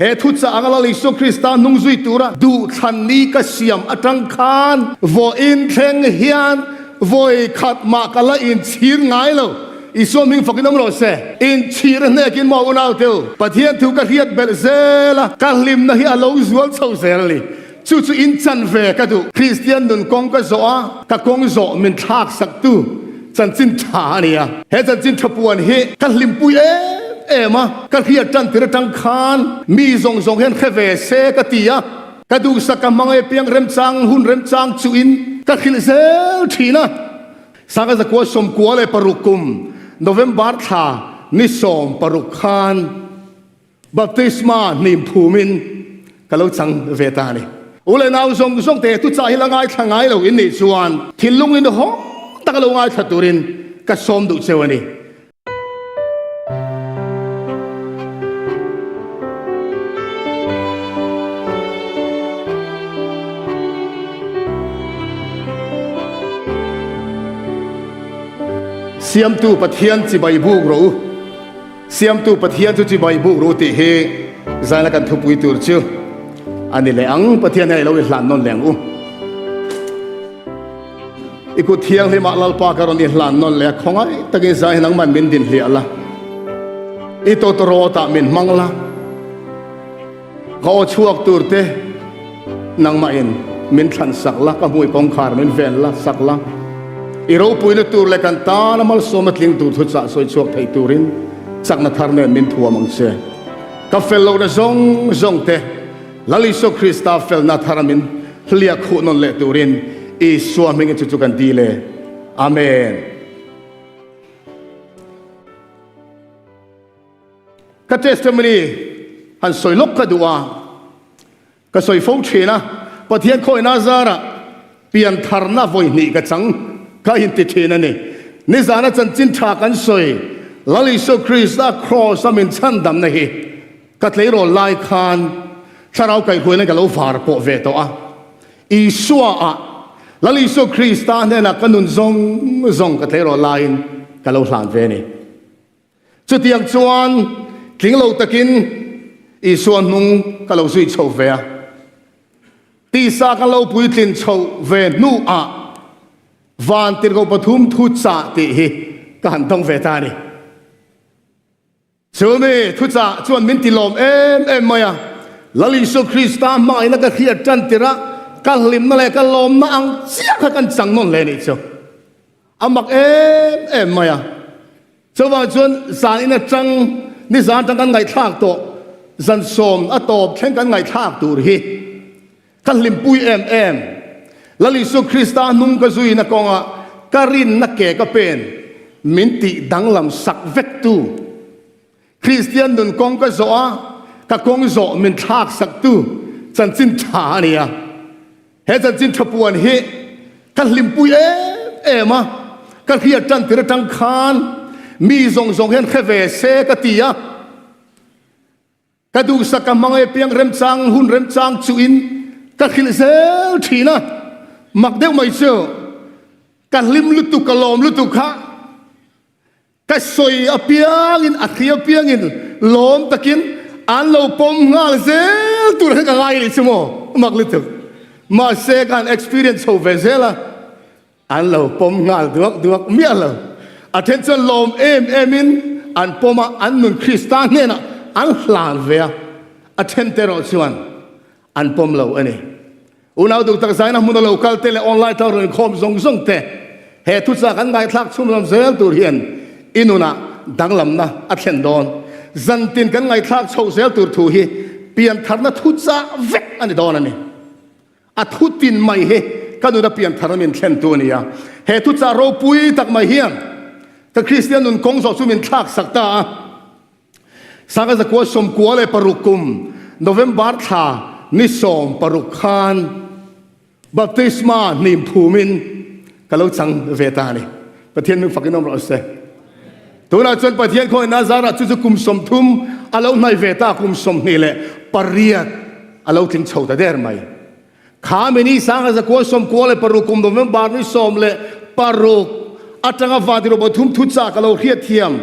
He thuchah anga Lal Isua Krista hnung zui tura duhthlan ni ka siam atang khan vawiin thleng hian vawi khat mah ka la inchhir ngai lo. Isua hming fakin awm rawh se. Inchhir a hnekin maw unau teu? Pathian thu ka hriat belh zel a, ka hlimna hi a lo zual chho zel a ni. Chu chu inchan ve ka duh. Kristian nun kawng ka zawh a, ka kawng zawh min thlak saktu chanchin tha a ni a. He chanchin tha puan hi ka hlimpui em em a, ka hriat tan tir atang khan mi zawng zawng hian hre ve se ka ti a. Ka duhsak ka hmang e piang remchang hun remchang chuhin ka hrilh zel thin a. Sanga zakua 96 kum November thla ni 16 khan Baptisma hnim phumin ka lo chang ve ta a ni. U leh nau zawng zawng te tuchah hi la ngaithla ngai lo in nih chuan thinlung in hawng taka lo ngaithla turin ka sawm duh cheu a ni. Siamtu Pathian chibai buk rawh u. Siamtu Pathian chu chibai buk ru tih hi zaina kan thupui tur chu a ni leh ang. Pathian hian i lo i hlan nawn leh ang u. I kut thianghlimah Lalpa ka rawn i hlan nawn leh a, khawngaih takin zai hi nangman min din hliah la, i tawtawrawtah min hmang la, ka aw chhuak tur te nangmahin min thlan sak la, ka hmui kawngkhar min ven la sak la, i ropuina tur leh kan tana malsawmna tling tur thuchah sawi chhuak thei turin chakna thar nen min thuam ang che. Ka fel lohna zawng zawng te Lal Isua Krista felna thara min hliah khuh nawn leh turin Isua hmingin chu chu kan dil e. Amen. Ka testimony han sawi lawk ka duh a, ka sawi fo thin a, Pathian khawihna zarah piantharna vawi hnih ka chang ka inti thin a ni. Nizana chanchin tha kan sawi Lal Isua Krista Kraws a min chhandamna hi ka tleirawl lai khan thlarau kaihhuaina ka lo var pawh ve tawh a. Isua ah Lal Isua Krista hnenah ka nun zawng zawng ka tleirawl laiin ka lo hlan ve a ni. Chutiang chuan tling lo takin Isua hnung ka lo zui chho ve a. Tisa ka lo puitlin chho ve hnuah van tirhkoh pathum thu chah tih hi ka han dawng ve ta a ni. Chumi thuchah chuan min ti lawm em em mai a. Lal Isua Krista hmangaihna ka hriat tan tirh a, ka hlimna leh ka lawmna ang chiah kha kan chang nawn hle a nih chu. A mak em em mai a. Chuvang chuan zan in atang nizan atang kan ngaihthlak tawh zan sawm a tawp thleng kan ngaihthlak tur hi ka hlimpui em em. Lal Isua Krista hnung ka zuina kawnga ka rinna ke ka pen min tih danglam sak vek tu Kristian nun kawng ka zawh a, ka kawng zawh min thlak sak tu chanchin tha a ni a. He chanchin tha puan hi ka hlimpui em em a, ka hriat tan tir atang khan mi zawng zawng hian hre ve se ka ti a. Ka duhsak ka hmang e piang remchang hun remchang chuhin ka hrilh zel thin a, mak deuh mai chu ka hlim lutuk ka lawm lutuk kha. Ka sawi apiangin a thli apiangin lawm takin an lo pawm nghal zel tur kha ka ngai anih chu maw? Mak lutuk. Mahse ka han experience chho ve zel a, an lo pawm nghal duak duak miah lo. A then chuan lawm em emin an pawm a, an nun Krista hnenah an hlan ve a, a then te erawh chuan an pawm lo a ni. Unau duh tak zaina hmuna lo kal te leh online tang rawn inkhawm zawng zawng te he thuchah kan ngaithlak chhumzawm zel tur hian i nunah danglamna a thlen dawn. Zantin kan ngaithlak chhoh zel tur thu hi piantharna thuchah vek a ni dawn a ni. A thu tin mai hi ka nuna piantharna min thlentu a ni a. He thuchah ropui tak mai hian ka Kristian nun kawng zawh chu min thlaksak ta a. Sanga zakua 96 kum November thla ni 16 khan baptisma hnim phumin ka lo chang ve ta a ni. Pathian hming fakin awm rawh se. Tunah chuan Pathian khawngaih Nazarah chu chu kum 30 a lo hnai ve ta, kum 28 a lo tling chho ta der mai. Kha mini sanga zakua 96 kum November ni 16 atanga vadirobo thum thuchah ka lo hriat thiam.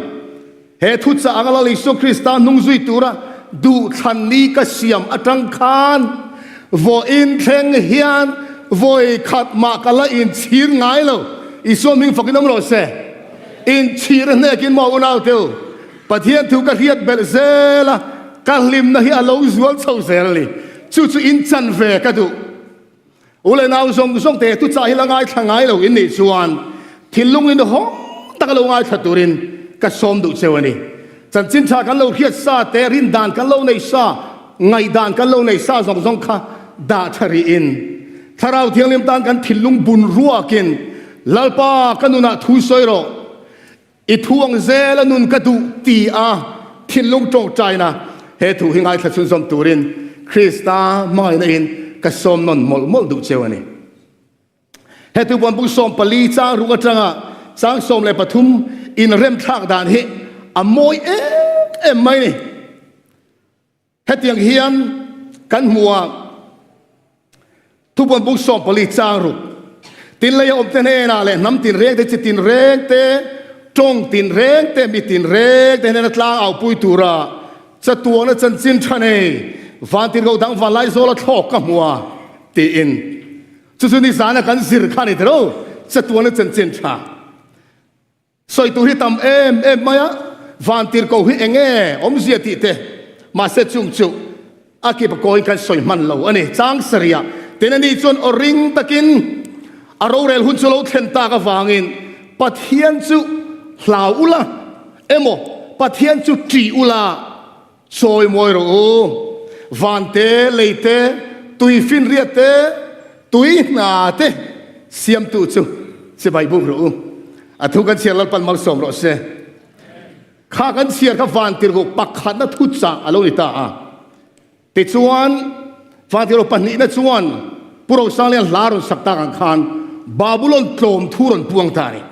He thuchah anga Lal Isua Krista hnung zui tura duhthlan ni ka siam atang khan vawiin thleng hian vawi khat mah ka la inchhir ngai lo. Isua hming fakin awm rawh se. Inchhir a hnekin maw unaute u, Pathian thu ka hriat belh zel a, ka hlimna hi a lo zual chho zel a ni. Chu chu inchan ve ka duh. U leh nau zawng zawng te thuchah hi la ngaithla ngai lo in nih chuan thinlung in hawng taka lo ngaithla turin ka sawm duh cheu a ni. Chanchin tha kan lo hriat sa te, rin dan kan lo nei sa, ngaihdan kan lo nei sa zawng zawng kha dah tha rih in Thlarau Thianghlim tan kan thinlung bun ruakin Lalpa ka nunah thu sawi rawh. I thu ang zel a nun ka duh ti a thinlung tawngtaina he thu hi ngaithla chhunzawm turin Krista hmangaihna in ka sawm nawn mawlh mawlh duh cheu a ni. He thu puan bung 14 chang ruk atanga chang 13 inremthlak dan hi a mawi em em mai ni. Hetiang hian kan hmu a, Thupuan bung 14 chang ruk, Tin lei a awmte hnenah leh hnam tinreng te, chi tinreng te, tawng tinreng te, mi tinreng te hnena tlang aupui tura chatuana chanchin tha nei vantirhkoh dang vanlai zawla thlawk ka hmu a, tiin. Chu chu nizana kan zir kha a ni tiro, chatuana chanchin tha. Sawi tur hi tam em em mai a, vantirhkoh hi eng nge awmzia tih te, mahse chung chu a kip a kawiin kan sawi hman lo a ni. Chang sarih tin ani chuan aw ring takin a rorel hun chu lo thlen tak avangin Pathian chu hlau ula emaw Pathian chu ṭih ula Sawi mawi rawh u. Van te, lei te, tui finriat te, tui hna te siamtu chu chibai buk rawh u. A thu kan chhiar Lalpan malsawm rawh se. Kha kan chhiar kha vantirhkoh pakhatna thu chah a lo ni ta a. Tichuan, vantirhkoh pahnihna chuan Pu Rosanglian hla rawn sak tak ang khan Babulon tlawm thu rawn puang ta a ni.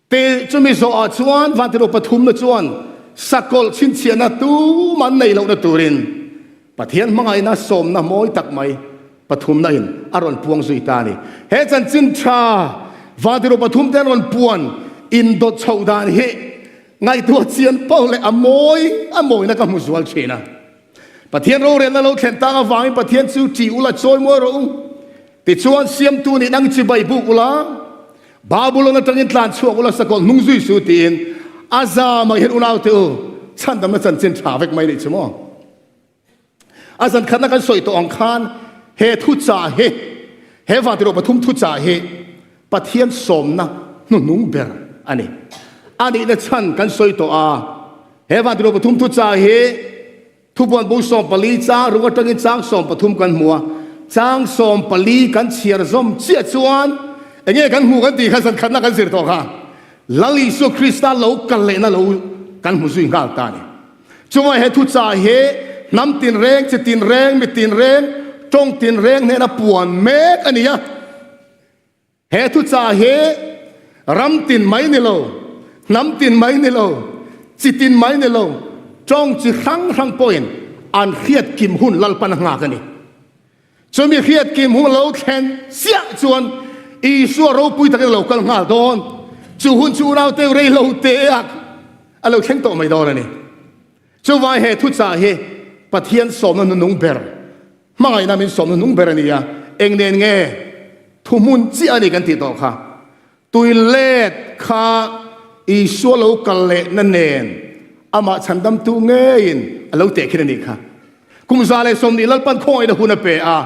Te chumi zawhah chuan Vantirhkoh pathumna chuan sakawlh chhinchhiahna tum an neih lohna turin Pathian hmangaihna sawmna mawi tak mai pathumna in a rawn puang zui ta a ni. He chanchin tha Vantirhkoh pathum te an rawn puan indawt chhoh dan hi ngaihtuah chian poh leh a mawi a mawina ka hmu zual thin a. Pathian rorelna lo thlen tang avangin Pathian chu ṭih ula chawi mawi rawh u. Tichuan siamtu nih nang chibai buk ula, Babulon atangin tlan chhuak ula sakawlh hnung zui su tiin a zam ah hian unaute u chhandamna chanchin tha vek mai nih chu maw. A zan khatna kan sawi tawh ang khan he thuchah hi he vantirhkoh pathum thuchah hi Pathian sawmna hnuhnung ber a ni. A nihna chhan kan sawi tawh a, he vantirhkoh pathum thuchah hi Thupuan bung 14 chang ruk atangin chang 13 kan hmu a, chang 14 kan chhiar zawm chiah chuan enge kan hmu kan tih kha zan khatna kan zir tawh kha. Lal Isua Krista lo kal lehna lo kan hmu zui nghal ta a ni. Chuvai he thuchah hi hnam tinreng, chi tinreng, mi tinreng, tawng tinreng hnena puan mek a ni a. He thuchah hi ram tin mai ni lo, hnam tin mai ni lo, chi tin mai ni lo, tawng chi hrang hrang pawhin an hriat kim hun Lalpan a nghak a ni. Chumi hriat kim hun lo thlen chiah chuan Isua ropui takin a lo kal nghal dawn. Chu hun chu unaute rei lo te a a lo thleng tawh mai dawn a ni. Chuvai he thuchah hi Pathian sawmna nunung ber Hmangaihna min sawmna nung ber a ni a, eng nen nge thuhmun chiah a ni kan tih tawh kha. Tui let kha Isua lo kal lehna nen amah chhandamtu ngeiin a lo teh khin a nih kha. Kum 120 Lalpan khawngaihna hun a pe a,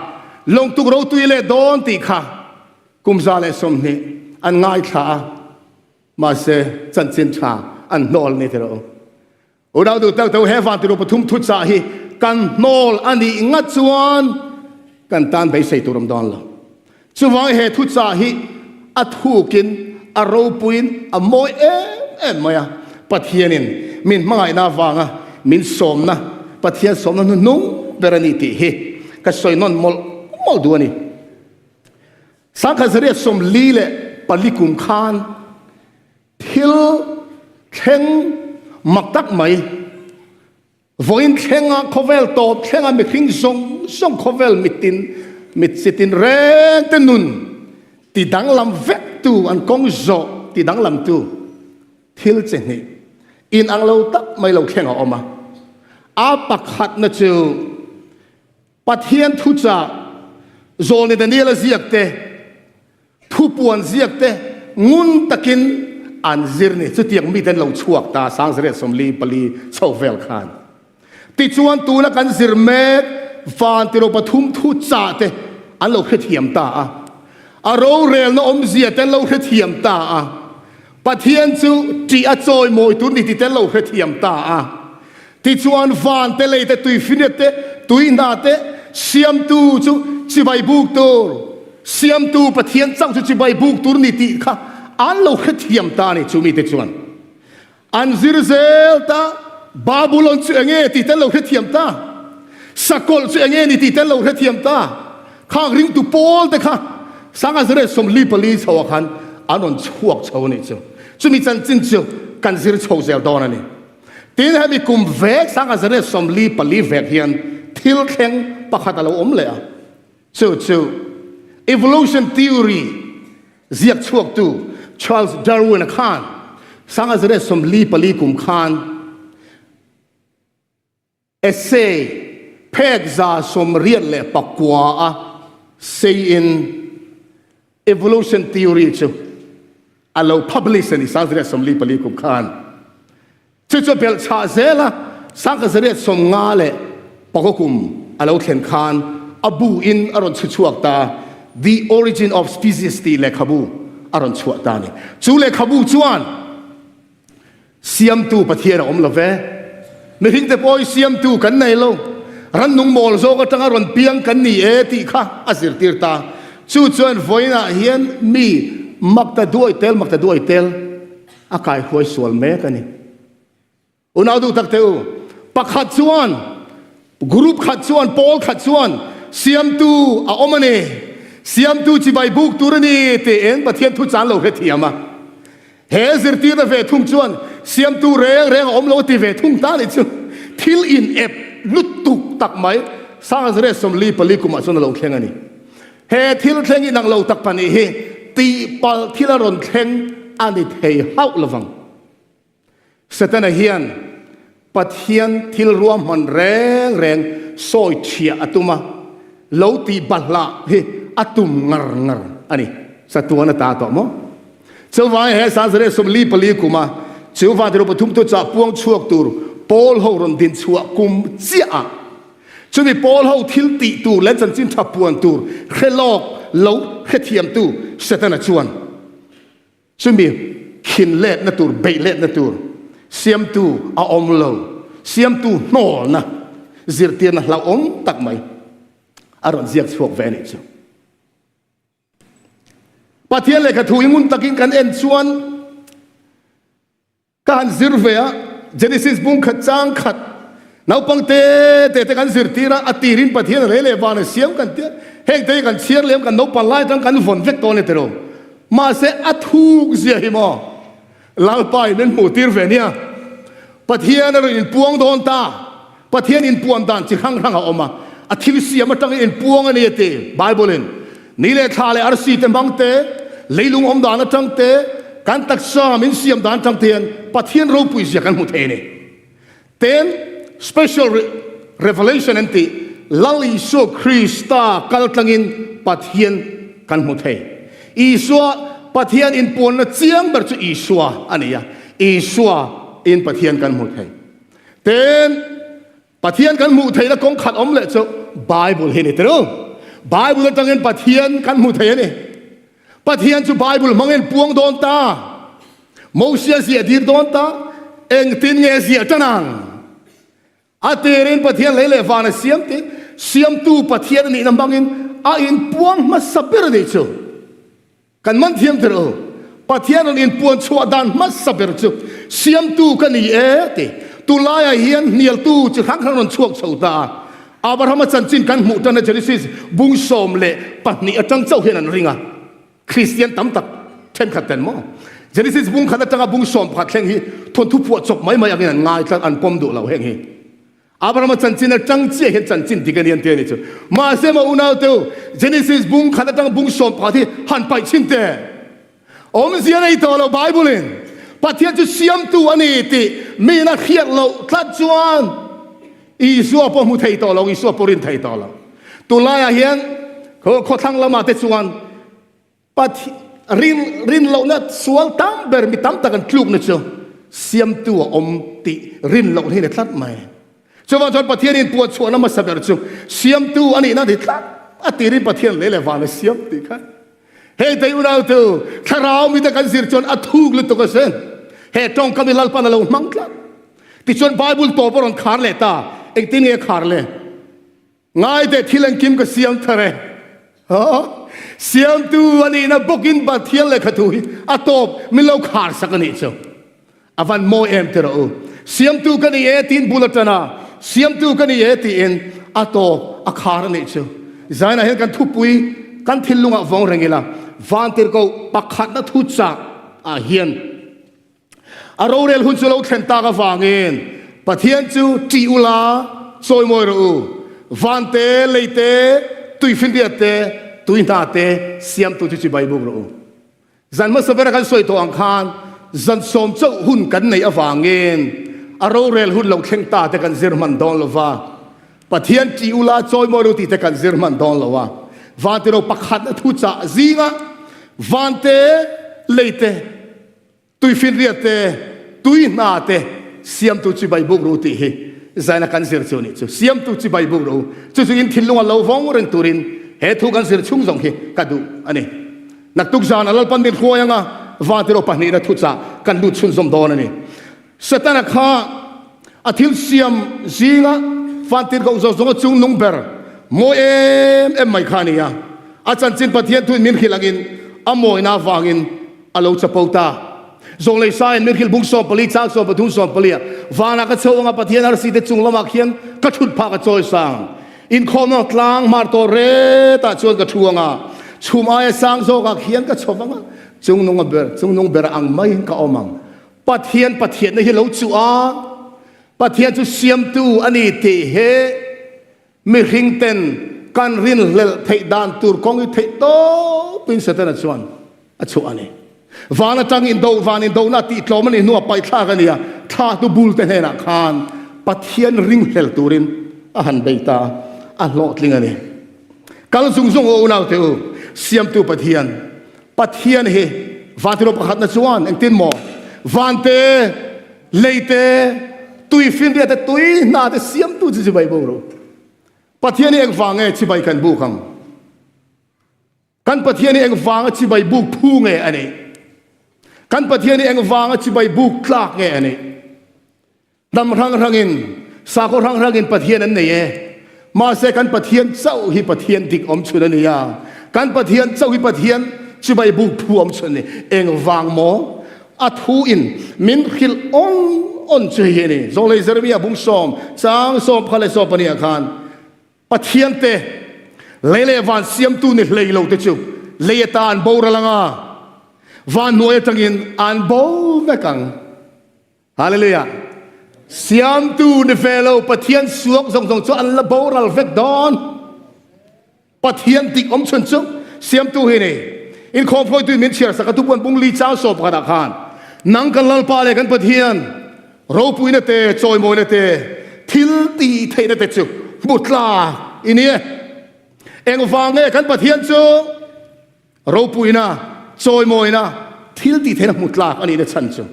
lawngtuk ro tui leh dawn tih kha kum 120 an ngaithla a, mahse chanchin tha an hnawl a ni tih rawh u. Unau duh tak tak he vantirhkoh pathum thuchah hi kan hnawl a nih ngat chuan kan tan beisei tur awm dawn lo. Chuvang he thuchah hi a thukin a ropuiin a mawi em em mai a. Pathianin min hmangaihna avanga min sawmna, Pathian sawmna hnuhnung ber a ni tih hi ka sawi nawn mawlh mawlh duh a ni. 1944 kum khan Thil thleng mak tak mai, vawiin thlenga khawvel tawp thlenga mihring zawng zawng khawvel mitin mit chitin reng te nun ti danglam vek tu an kawng zawh ti danglam tu thil chi hnih in ang lo tak mai lo thleng a awm a. A pakhatna chu Pathian thuchah Zawlni Daniela ziak te, thupuan ziak te ngun takin an zir ni. Chutiang mite an lo chhuak ta 1944 chho vel khan. Tichuan tuna kan zir mek van tiro pathum thuchah te an lo hrethiam ta a. A rorelna awmzia te an lo hrethiam ta a. Pathian chu ṭih a chawimawi tur ni tih te an lo hrethiam ta a. Tichuan van te, lei te, tuifinriat te, tui hna te siamtu chu chibai buk tur, siamtu Pathian chauh chu chibai buk tur ni tih kha an lo hrethiam ta a ni. Chu mite chuan an zir zel ta, Babulon chu enge tih te an lo hrethiam ta, sakawlh chu enge ni tih te an lo hrethiam ta. Khang ringtu pawl te kha Sangazare 44 chho ah khan an rawn chhuak chho a nih chu. Chumi chanchin chu kan zir chho zel dawn a ni. Tin, hemi kum vek Sangazare 44 vek hian thil thleng pakhat a lo awm leh a, chu chu evolution theory ziak chhuaktu Charles Darwin-a khan Sangazare 44 kum khan Essay phek 89 a seiin evolution theory chu a lo publish a ni 1944 kum khan. Chu chu belh chhah zel a 1954 kum a lo thlen khan a bu in a rawn chhu chhuak ta The Origin of Species tih lehkhabu a rawn chhuah ta a ni. Chu lehkhabu chuan Siamtu Pathian a awm lo ve. Mihringte pawh hi siamtu kan nei lo. Rannung mawl zawk atanga rawn piang kan ni e tih kha a zirtir ta. Chu chuan vawiinah hian mi makta duai tel makta duai tel a kaihruai sual mek a ni. Unau duh tak teh u, pakhat chuan Group khat chuan pawl khat chuan Siamtu a awm a ni, Siamtu chibai buk tur a ni tiin Pathian thu chan lo hrethiam a. He zirtirna ve thung chuan Siamtu reng reng a awm lo a ti ve thung ta nih chu thil in ep lutuk tak mai 1944 kumah chuan a lo thleng a ni. He thil thleng inang lo tak pahnih hi tihpalh thil a rawn thleng a ni thei hauh lovang. Setana hian Pathian thil ruahman reng reng sawi chhiah a tum a, lo tih bahlah hi a tum ngar ngar a ni. Chatuan a ta tawh maw? Chuvangin he 1944 kuma chu Vantirh pathum tu chah puang chhuak tur pawl ho rawn din chhuah kum chiah ah chumi pawl ho thil tih tur leh chanchin tha puan tur hre lawk lo hrethiamtu Setana chuan Chumi khin letna tur, beih letna tur siamtu a awm lo. Siamtu hnawlna zirtirna hlauhawm tak mai a rawn ziak chhuak ve a nih chu. Pathian lehkha thu i ngun takin kan en chuan Ka han zir ve a, Genesis bung khat chang khat naupang te te te kan zirtir a, a tirin Pathian a lei leh van a siam kan tia, heng te hi kan chhiar lem kan naupang lai atang kan vawn vek tawh a ni tiro. Mahse a thuk zia hi maw Lalpa in min hmuh tir ve nia. Pathian a rawn inpuang dawn ta, Pathian inpuan dan chi hrang hrang a awm a, a thil siam atangin inpuang a ni a ti Bible in. Ni leh thla leh arsi te hmang te, leilung awm dan atang te, kan taksa min siam dan atang te hian Pathian ropui zia kan hmu thei a ni. Ten special revelation an tih Lal Isua Krista kal tlangin Pathian kan hmu thei. Isua Pathian inpuanna chiang ber chu Isua a ni a, Isua in Pathian kan hmu thei. Tin, Pathian kan hmuh theihna kawng khat awm leh chu Bible hi a ni tel. Bible atangin Pathian kan hmu thei a ni. Pathian chu Bible hmangin puang dawn ta. Mosia ziah dir dawn ta. Engtin nge ziah tan ang? A tirin Pathian lei leh van a siam ti. Siamtu Pathian a nihna hmangin a inpuang hmasa ber a nih chu. Kan man thiam tir u. Pathian rawn inpuan chhuah dan hmasa ber chu Siamtu ka ni e ti. Tunlaiah hian hnialtu chi hrang hrang rawn chhuak chho ta a. Abrahama chanchin kan hmuh tana Genesis bung 12 atang chauh hian an ring a. Kristian tam tak thenkhat ten maw? Genesis bung khat atanga bung 11 thleng hi thawnthu phuah chawp mai mai angin an ngai tlat, an pawm duh lo heng hi. Abrahama chanchin atang chiah hian chanchin dik a ni an ti a ni chu. Mahse maw unaute u, Genesis bung khat atang bung 11 hi han paih chhin teh. Awmzia nei tawh lo Bible in Pathian chu siamtu a ni tih miin a hriat loh tlat chuan. Isua pawh hmu thei tawh lo, Isua pawh rin thei tawh lo. Tunlaiah hian khawthlang lamah te chuan Pathi, rin, rin lohna sual tam ber mi tam tak an tlukna chu siamtu a awm tih rin lohna hi a ni tlat mai. Chuvang chuan Pathianin puan chhuahna hmasa ber chu siamtu a nihna a ni tlat a tirin Pathian lei leh van a siam tih kha. Hei tei unautu, thlarau mite kan zir chuan a thuk lutuk a sin. He tawngkam hi Lalpan a lo hmang tlat. Tichuan Bible tawp a rawn khar leh ta. Engtin nge a khar le? Ngai teh thil engkim ka siam thar e. Aw, siamtu a nihna bawkin Pathian lehkha thu hi a tawp min lo khar sak a nih chu. A van mawi em ti rawh u. Siamtu ka ni e tiin bul a tan a, siamtu ka ni e tiin a tawp a khar a nih chu. Zainah hian kan thupui kan thinlungah vawng reng ila, Vantirhkoh pakhatna thu chah ah hian, A rorel hun chu lo thlen tak avangin Pathian chu ṭih ula chawimawi rawh u. Van te, lei te, tuifinriat te, tui hna te siamtu chu chibai buk rawh u. Zan hmasa bera kan sawi tawh ang khan zan sawm chauh hun kan neih avangin a rorel hun lo thleng ta te kan zir hman dawn lo va. Pathian ṭih ula chawimawi rawh u tih te kan zir hman dawn lo a. Van tiro pakhatna thuchah zinga van te, lei te, Tuifinriat te, tui hna te siamtu chibai buk ru tih hi zaina kan zir chu a nih chu. Siamtu chibai buk ru. Chu chu in thinlunga lo vawng reng turin he thu kan zir chhung zawng hi ka duh a ni. Naktuk zana Lalpan min hruai anga Vantiraw pahnihna thuchah kan lut chhunzawm dawn a ni. Setana kha a thil siam zinga Vantirhkoh zawng zawnga chung nung ber mawi em em mai kha a ni a. A chanchin Pathian thuin min hrilh angin a mawina avangin A lo chapo ta. Zawnglei sain min hrilh bung 14 chang 13 14 ah vanah ka chho anga Pathian arsi te chung lamah khian ka thut phah ka chawi sang. Inkhawmna tlang hmar tawh retah chuan ka thu anga chhum aia sang zawkah khian ka chho vanga chungnung a ber chungnung ber ang maiin ka awm ang. Pathian Pathianna hi lo chuh a Pathian chu siamtu a ni tih hi Mihring ten kan rinhlelh theih dan tur kawng hi theih tawpin Setana chuan a chhuah a ni. Van atang indo, van indona tih tlawm a nih hnuah paihthlak a ni a, thlahtu bul te hnenah khan Pathian ringhlel turin a han bei ta a, a hlawhtling a ni. Kal zung zung u unaute u, Siamtu Pathian, Pathian hi Vantirhkoh pakhatna chuan engtin maw vante, Lei te, tui finriat te, tui hna te siamtu chu chibai bo ro. Pathian hi engvang nge chibai kan buk ang? Kan Pathian hi engvanga chibai buk phu nge a nih? Kan Pathian hi engvanga chibai buk tlak nge a nih? Hnam hrang hrangin, sakhaw hrang hrangin Pathian an nei e. Mahse kan Pathian chauh hi Pathian dik awm chhun a ni a, kan Pathian chauh hi Pathian chibai buk phu awm chhun a ni. Engvang maw? A thu in min hrilh awn awn chu hei hi a ni. Zawlei Jeremiah bung sawm chang sawm pakhat leh sawm pahnih ah khan Pathian te lei leh van siamtu ni hlei lo te chu lei ata an boral ang a, van hnuai atangin an bo vek ang. Hallelujah! Siamtu ni ve lo Pathian suak zawng zawng chu an la boral vek dawn. Pathian dik awm chhun chu Siamtu hi ni. Inkhawm hruaitu min chhiar sak a tupuan bung li chang sawm pakhat ah khan nang kan Lalpa leh kan Pathian ropuina te chawimawina te thil tih theihna te chu hmu tlak i ni e. Engvang nge kan Pathian chu Ropuina, chawimawina, thil tih theihna hmu tlak a nihna chhan chu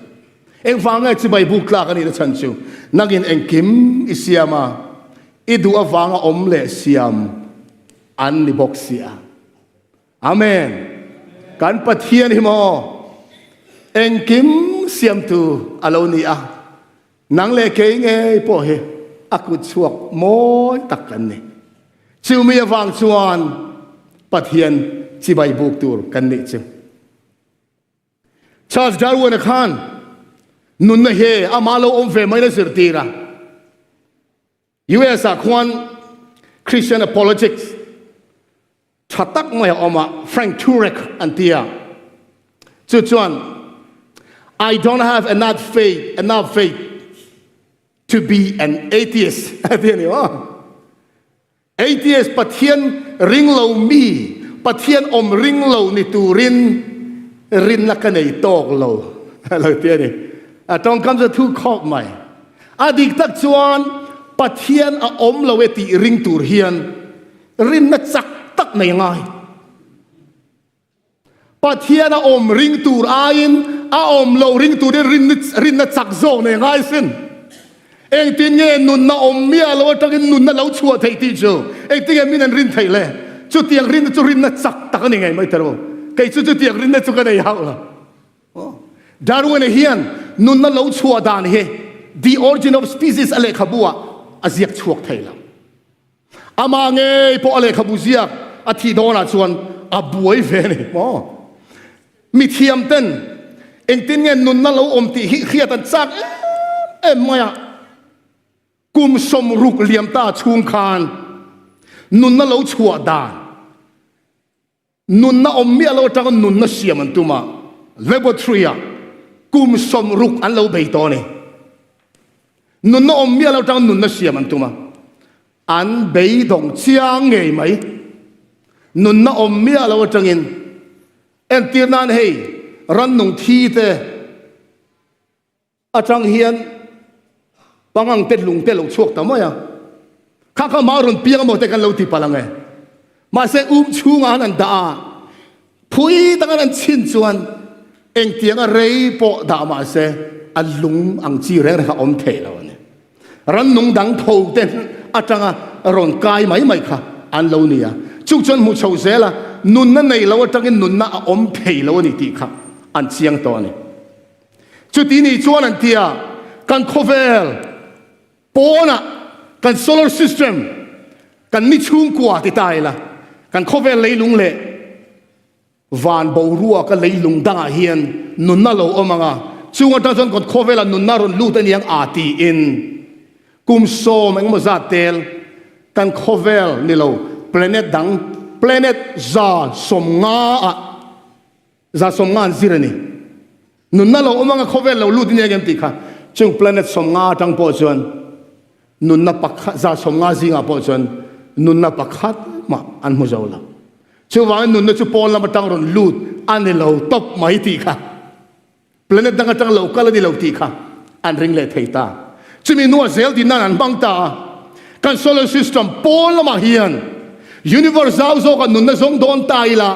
engvang nge chibai buk tlak a nihna chhan chu nangin engkim i siam a, i duh avanga awm leh siam an ni bawk si a. Amen. Kan Pathian hi maw engkim siamtu a lo ni a, nang leh kei ngei pawh hi a kut chhuak mawi tak kan ni. Chumi avang chuan Pathian chibai buk tur kan nih chu. Charles Darwin-a khan nunna hi amah lo awm ve mai a zirtir a. US ah khuan Christian Apologetics tha tak mai a awm a, Frank Turek an ti a. Chu chuan I don't have enough faith, enough faith To be an atheist a ti a ni maw? Atheist Pathian ring lo mi, Pathian awm ring lo ni turin rinna ka nei tawk lo a lo ti a ni. A tawngkam chu thu khawp mai. A dik tak chuan Pathian a awm lo e tih ring tur hian rinna chak tak nei a ngai. Pathian a awm ring tur aiin a awm lo ring turin rinna chak zawk nei a ngai sin. Engtin nge nunna awm miah lo atangin nunna lo chhuah theih tih chu engtin nge min an rin theih le? Chutiang rinna chu rinna chak tak a ni ngei mai tero. Kei chu chutiang rinna chu ka nei hauh lo. Darwin-a hian nunna lo chhuah dan hi The Origin of Species a lehkhabu ah a ziak chhuak thei lo. Amah ngei pawh a lehkhabu ziak a thih dawnah chuan a buai ve a ni maw? Mithiam ten engtin nge nunna lo awm tih hi hriat an chak em em mai a. Kum 60 liam ta chhung khan nunna lo chhuah dan Nunna awm miah lo atanga nunna siam an tum a, laboratory-ah kum 60 an lo bei tawh a ni. Nunna awm miah lo atanga nunna siam an tum a, an beidawng chiang ngei mai. Nunna awm miah lo atangin entir nan hei rannung thi te, Atang hian pangang te lung te lo chhuak ta mai a, kha kha mah rawn piang amaw te kan lo ti palh ang e. Mahse um chhungah han an dah a, phui dang an an chhin chuan engtiang a rei pawh dah mahse a lung ang chi reng reng kha awm thei lo a ni. Rannung dang tho te atanga rawn kai mai mai kha an lo ni a, chung chuan hmu chho zel a, nunna nei lo atangin nunna a awm thei lo a ni tih kha an chiang tawh a ni. Chuti ni chuan an ti a, kan khawvel pawnah kan solar system, kan ni chhungkua ti ta ila, kan khawvel leilung leh van boruaka leilung dangah hian nunna lo awm ang a, chung atang chuan kan khawvelah nunna rawn lut a niang a tiin kum sawm engemaw zat tel kan khawvel ni lo planet dang planet 150 ah 150 an zir a ni. Nunna lo awm anga khawvel lo lut nia ngem tih kha chung planet 50 atang pawh chuan nunna pakhat 150 zingah pawh chuan nunna pakhat mah an hmu zo lo. Chuvangin nunna chu pawn lam atang rawn lut a ni lo tawp mai tih kha planet dang atang lo kal a ni lo tih kha an ring leh thei ta. Chumi hnuah zel din nan an hmang ta a, kan solar system pawn lamah hian universe zau zawkah nunna zawng dawn ta ila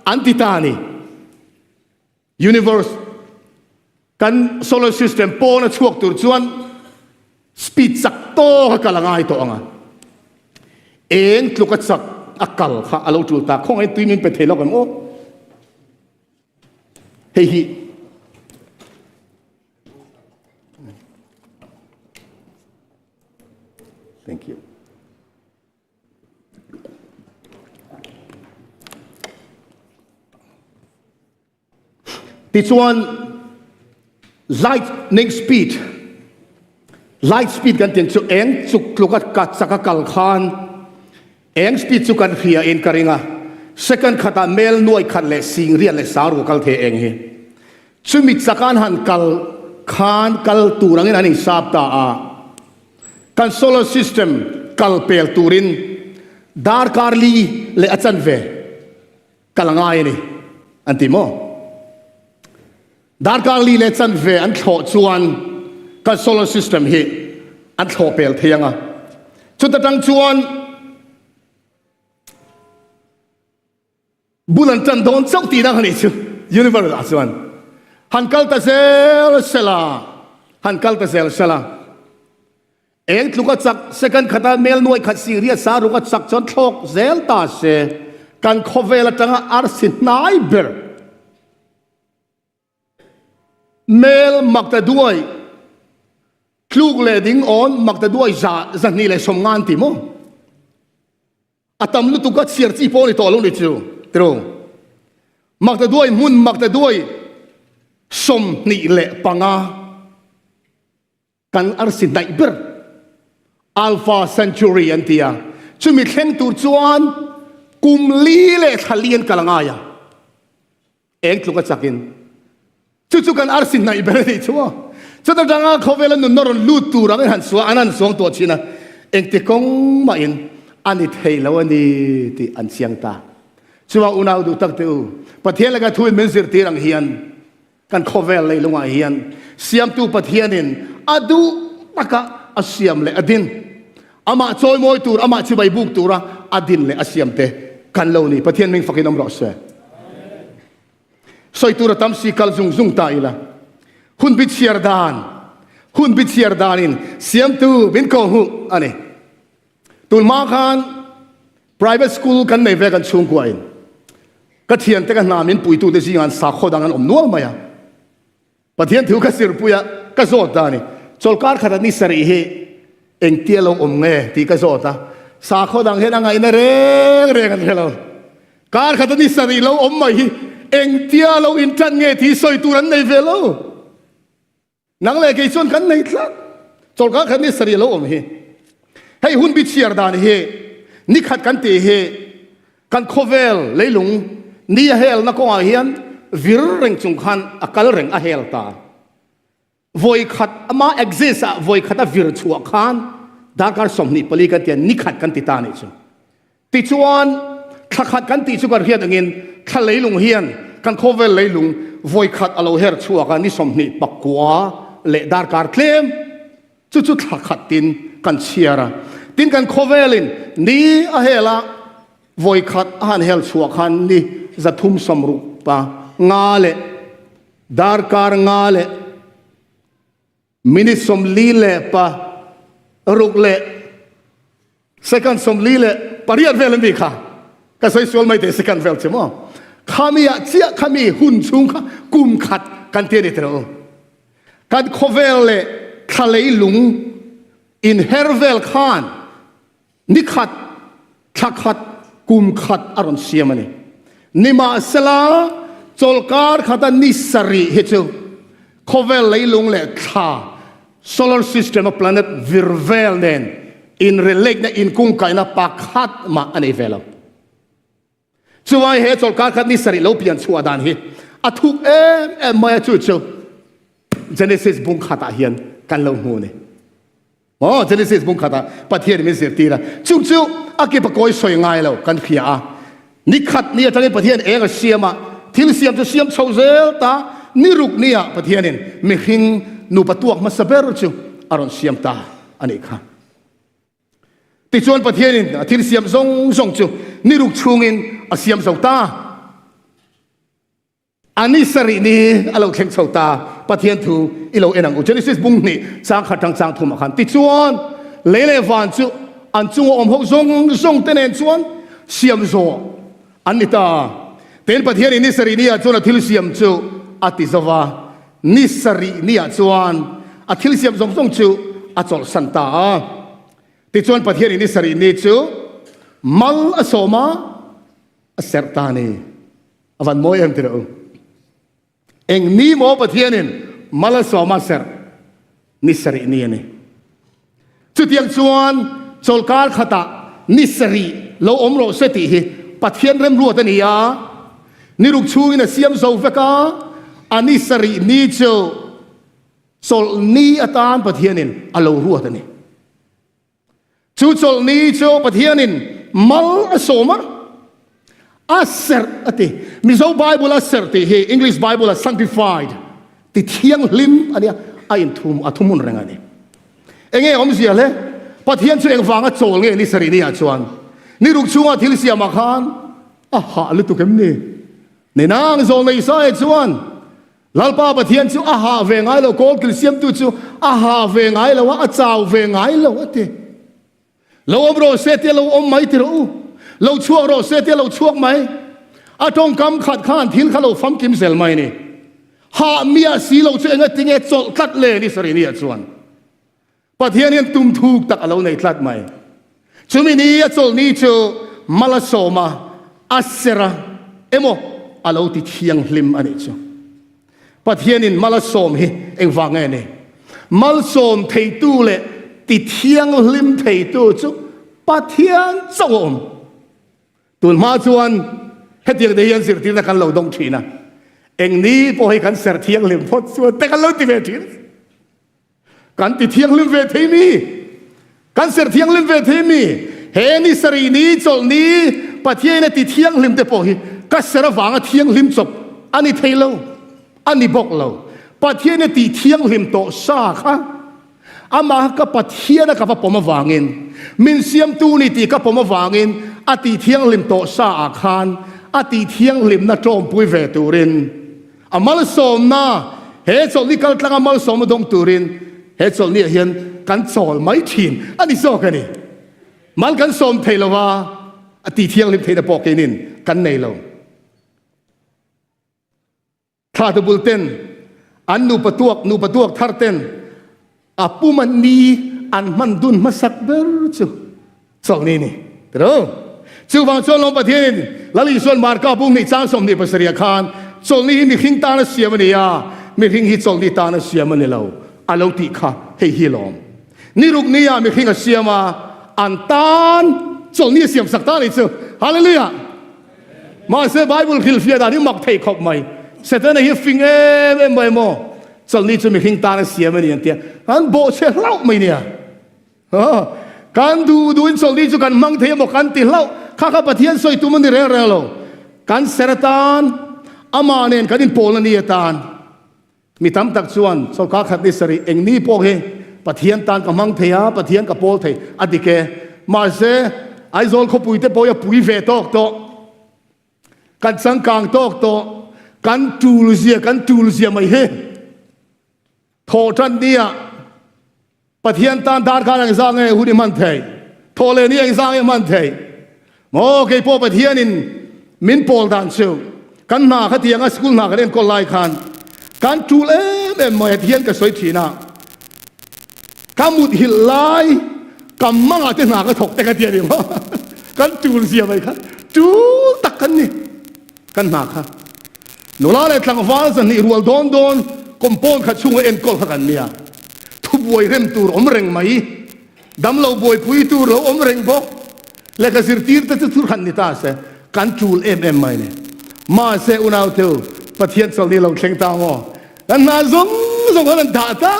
an ti ta a ni. Universe kan solar system pawn a chhuak tur chuan speed chak tawk a kal a ngai tawh ang a. Eng tluk a chak a kal kha a lo tul ta. Khawngaih tui min pe thei lawk em aw. Hei hi Thank you. Tichuan lightning speed light speed kan tin chu eng chuk tluk a ka chak a kal khan eng speed chu kan hria in ka ring a second khatah mel nuai khat leh sing riat leh sang ruk a kal thei eng hi chumi chakan han kal khan kal tur angin an insap ta a Kan solar system kal pel turin darkar li leh a chanve kal a ngai a ni an ti maw? Darkar li leh chanve an thlawh chuan kan solar system hi an thlawh pel thei ang a, chuta tang chuan Bul an tan dawn chauh tihna kha nih chu universe ah chuan han kal ta zel sela, han kal ta zel sela. Eng tluk a chak second khata mel nuai khat si riat sa ruk a chak chuan thlawk zel ta se kan khawvel atanga arsi hnai ber mel mak ta duai tluk leh ding awn mak ta duai za 290 an ti maw? A tam lutuk a chhiar chi pawh a ni tawh lo ni chu tiro. Maktaduai hmun maktaduai 25 kan arsi hnaih ber Alpha Centauri an ti a, chumi thleng tur chuan kum li leh thla li an kal a ngai a. Eng tluk a chakin chu chu kan arsi hnaih ber a nih chu aw. Chuta tanga khawvela nunna rawn lut tur angin han suang an han suang tuah thin a, engti kawng mahin a ni thei lo a ni tih an chiang ta. Chuvang unau duh tak te u, Pathian laka thuin min zirtir ang hian kan khawvel leilungah hian Siamtu Pathianin a duh taka a siam leh a din. Amah chawimawi tur, amah chibai buk tura a din leh a siam te kan lo ni. Pathian hming fakin awm rawh se. Sawi tur a tam si kal zung zung ta ila. Hun bi chhiar dan, hun bi chhiar danin siamtu min ko hu a ni. Tun hma khan private school kan nei ve kan chhungkua in ka thiante ka hna min puitu te zingah an sakhaw dang an awm nual mai a. Pathian thu ka sirpui a, ka zawt ta a ni. Chawlhkar khat a ni sarih hi engtia lo awm nge tih ka zawt a, sakhaw dang hian a ngaihna reng reng an hre lo. Kar khat a ni sarih lo awm mai hi engtia lo inṭan nge tih sawi tur an nei ve lo. Nang leh kei chuan kan nei tlat. Chawlhkar khat ni sarih lo awm hi. Hei hun bi chhiar dan hi ni khat kan tih hi Kan khawvel leilung ni a helna kawngah hian vir reng chung khan a kal reng a hel ta. Vawi khat ama exist ah vawi khat a vir chhuah khan darkar 24 kan ti a, ni khat kan ti ta nih chu. Tichuan thla khat kan tih chu kan hriat angin thla leilung hian kan khawvel leilung vawi khat a lo her chhuak a, ni 29 leh darkar tlem Chu chu thla khat tin kan chhiar a, tin kan khawvelin ni a hel a, vawi khat a han hel chhuah khan ni 360 pa nga leh darkar nga leh minute 40 leh pa ruk leh second 48 vel an ti kha ka sawi sual mai teh second vel che maw khami ah chiah khami hun chhung kha kum khat kan ti ani tiro kan khawvel leh thlalei lung in her vel khan ni khat thla khat kum khat a rawn siam ani nimahsela chawlkar khata ni sarih hi chu Khawvel leilung leh thla, solar system a planet vir vel nen inrelate na inkungkaihna pakhat mah a nei ve lo. Chuvangin he chawlhkar khat ni sarih lo pian chhuah dan hi a thuk em em mai a, chu chu Genesis bung khatah hian kan lo hmu a ni. Aw, Genesis bung khatah Pathian min zirtir a, chu chu a kip a kawi sawi ngai lo kan hria a. Ni khat ni atangin Pathian eng a siam a, thil siam chu siam chho zel ta, ni ruk niah Pathianin mihring nupa tuak hmasa ber chu a rawn siam ta a nih kha. Tichuan Pathianin a thil siam zawng zawng chu ni ruk chhungin a siam zo ta. A ni sarih ni a lo thleng chho ta, Pathian thu i lo en ang u. Genesis bung hnih chang khat tang chang thumah khan tichuan lei leh van chu an chunga awm ho zawng zawng te nen chuan siam zawh an ni ta. Tin, Pathianin ni sarih ni ah chuan a thil siam chu a ti zo va, ni sarih ni ah chuan a thil siam zawng zawng chu a chawlhsan ta a. Tichuan Pathianin ni sarih ni chu mal a sawm a, a serh ta a ni. A van mawi em tirh u. Eng ni maw Pathianin mal a sawm a serh ni sarih ni a ni. Chutiang chuan chawlkar khatah ni sarih lo awm rawh se tih hi Pathian remruat a ni a. Ni ruk chhungin a siam zo vek a, a ni sarih ni chu chawlh ni atan Pathianin a lo ruat a ni. Chu chawlhni chu Pathianin mal a sawm a, a serh a ti. Mizo Bible a serh tih hi English Bible a sanctified ti thianghlim a nia, a inthum a thuhmun reng a ni. Enge awmzia hle? Pathian chu engvanga chawl nge ni sarih ni ah chuan? Ni ruk chhunga thil siamah khan a hah lutuk em ni? Ninang zawl nei sae chuan Lalpa Pathian chu a hah ve ngai lo, kawlkil siamtu chu a hah ve ngai lo a, a chau ve ngai lo a ti. Lo awm rawh se tia lo awm mai ti rawh u, lo chhuak rawh se tia lo chhuak mai. A tawngkam khat khan thil kha lo famkim zel mai ni. Hah miah si lo chu engatinge chawlh tlat le ni Sariniah chuan. Pathian hian tum thuk tak a lo nei tlat mai. Chumi ni a chawlhni chu mal a sawm a, a ser a emaw a lo ti thianghlim a nih chu. Pathianin mal a sawm hi engvang nge ni? Malsawm theitu leh ti thianghlim theitu chu Pathian chauh a awm. Tun hma chuan hetiang te hian zirtirna kan lo dawng thin a, eng ni pawh hi kan ser thianghlim phawt chuan te kan lo ti ve thin. Kan ti thianghlim ve thei mi? Kan serh thianghlim ve thei mi? He ni sarih ni chawlh ni Pathian a ti thianghlim te pawh hi ka serh avanga thianghlim chawp a ni thei lo, a ni bawk lo. Pathian a ti thianghlim tawh sa kha. Amah ka Pathiana ka va pawm avangin, min siamtu ni tih ka pawm avangin a tih thianghlim tawh sa ah khan a tih thianghlimna tawmpui ve turin a malsawmna he chawlhni kal tlanga malsawmna dawng turin he chawlhni ah hian kan chawl mai thin a ni zawk a ni. Mal kan sawm thei lova a tih thianghlim theihna pawh keinin kan nei lo. Thla tubul ten an nupa tuak nupa tuak thar ten a puma ni an hman dun hmasak ber chu chawlhni ni tiro. Chuvang chuan Lawm Pathianin Lal Isuan Marka bung hnih chang 27 ah khan chawlhni hi mihring tana siam a ni a, mihring hi chawlhni tana siam a ni lo a lo tih kha hei hi lawm. Ni ruk ni ah mihring a siam a, an tan chawlhni a siam sak ta a nih chu. Hallelujah! Mahse Bible hrilhfiah dan hi mak thei khawp mai. Setana hi fing em em mai maw? Chawlhni chu mihring tan a siam a ni an tia. Kan bawhchhe hlauh mai nia. Kan duh duhin chawlhni chu kan hmang thei emaw kan ti hlauh. Kha kha Pathian sawi tum a ni reng reng lo. Kan ser atan, amah nen kan inpawl a ni atan. Mi tam tak chuan chawlhkar khat ni sarih eng ni pawh hi Pathian tan ka hmang thei a, Pathian ka pawl thei a dik e. Mahse, Aizawl khawpui te pawh hi a pui ve tawk tawh, kan changkang tawk tawh, kan tul zia kan tul zia mai hi thawh tan nia Pathian tan darkar engzah nge hun i hman thei? Thawh leh ni engzah nge hman thei? Maw kei pawh Pathianin min pawl dan chu kan hna kha tianga school hna kan enkawl lai khan kan tul em em mai Pathian ka sawi thin a, ka mut hilh lai ka mangah te hna ka thawk te ka ti a ni maw? Kan tul zia mai kha tul tak kan ni. Kan hna kha nula leh tlangval zahnih rual dawn dawn compound kha chhunga enkawl kha kan nia. Thubuai rem tur awm reng mai, damlo buaipui tur lo awm reng bawk. Lehkha zirtir te chu thur han ni ta se kan tul em em mai ni. Mahse unau theu Pathian chawlhni lo thleng ta maw? Kan hna zawng zawng khan an dah ta.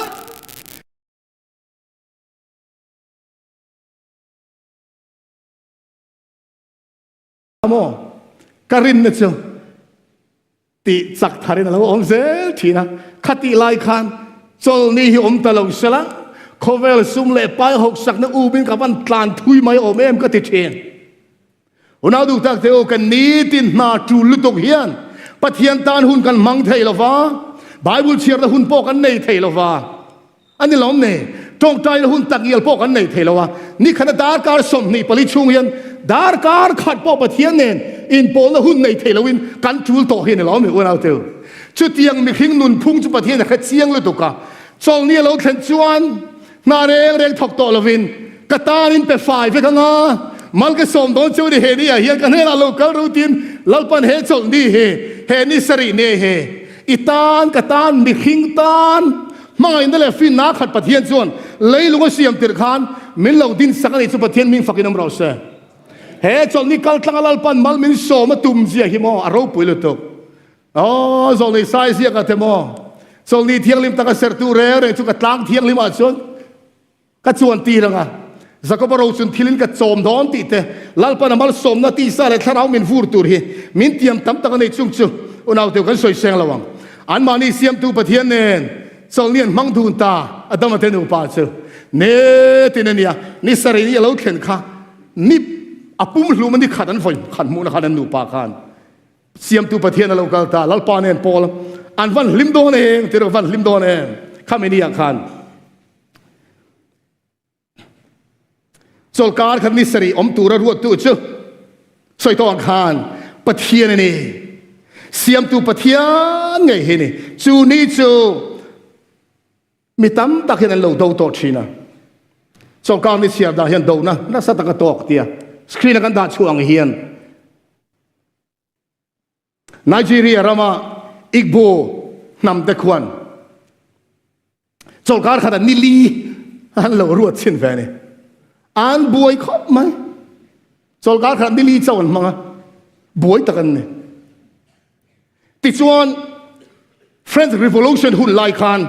Maw ka rinna chu tih chak tharin a lo awm zel thin a, khatih lai khan chawlhni hi awm ta lo sela khawvel sum leh pai hawksakna umin ka van tlan thui mai awm em ka ti thin. Unau duh tak te u, kan nitin hna tul lutuk hian Pathian tan hun kan hmang thei lova, Bible chhiarna hun pawh kan nei thei lova. A ni lawm nei, tawngtaina hun tak ngial pawh kan nei thei lo a, nikhata darkar 24 chhung hian darkar khat pawh Pathian nen inpawlna hun nei thei loin kan tul tawh hi a ni lawm ni unau teu. Chutiang mihring nunphung chu Pathian a hre chiang lutuk a, chawlhni a lo thlen chuan hna reng reng thawk tawh lovin ka tanin pe fai vek anga, mal ka sawm dawn chu ni he ni ah hian ka hnenah lo kal ru tiin Lalpan he chawlhni hi he ni sarih nei hi i tan ka tan mihring tan Hmangaihna leh finna khat Pathian chuan leilung a siam tirh khan min lo din sak a nih chu Pathian hming fakin awm rawh se. He chawlhni kal tlanga Lalpan mal min sawm a tum zia hi maw a ropui lutuk. Aw zawlnei sai ziak a te maw chawlhni thianghlim taka serhtu reng reng chu ka tlang thianghlim ah chuan Ka chuan tir anga Jakoba ro chun thilin ka chawm dawn tih te, Lalpan a malsawmna tisa leh thlarau min vur tur hi min tiam tam tak a nei chung chu unau teu kan sawi seng lo ang. Anmahni siamtu Pathian nen chawlhni an hmang dun ta Adama te nupa chu netin a nia, ni sarih ni a lo thlen kha ni a pum hlum a ni khat an vawi khat hmuhna khan an nupa khan Siamtu Pathian a lo kal ta, Lalpa nen pawl an van hlim dawn em ti rawh van hlim dawn em khami ni ah khan. Chawlkar khat ni sarih awm tura ruattu chu sawi tawh ang khan Pathian a ni. Siamtu Pathian ngei hi ni. Chu ni chu mi tam tak hian an lo do tawh thin a. Chawlkar ni chhiar dah hian dona nasa taka tawk tia screen a kan dah chhuah ang hian Nigeria rama Igbo hnam te khuan chawlkar khat ah nili an lo ruat chin ve a ni. An buai khawp mai. Chawlkar khat nili chauh an hmang a, buai tak an ni. Tichuan French Revolution hun lai khan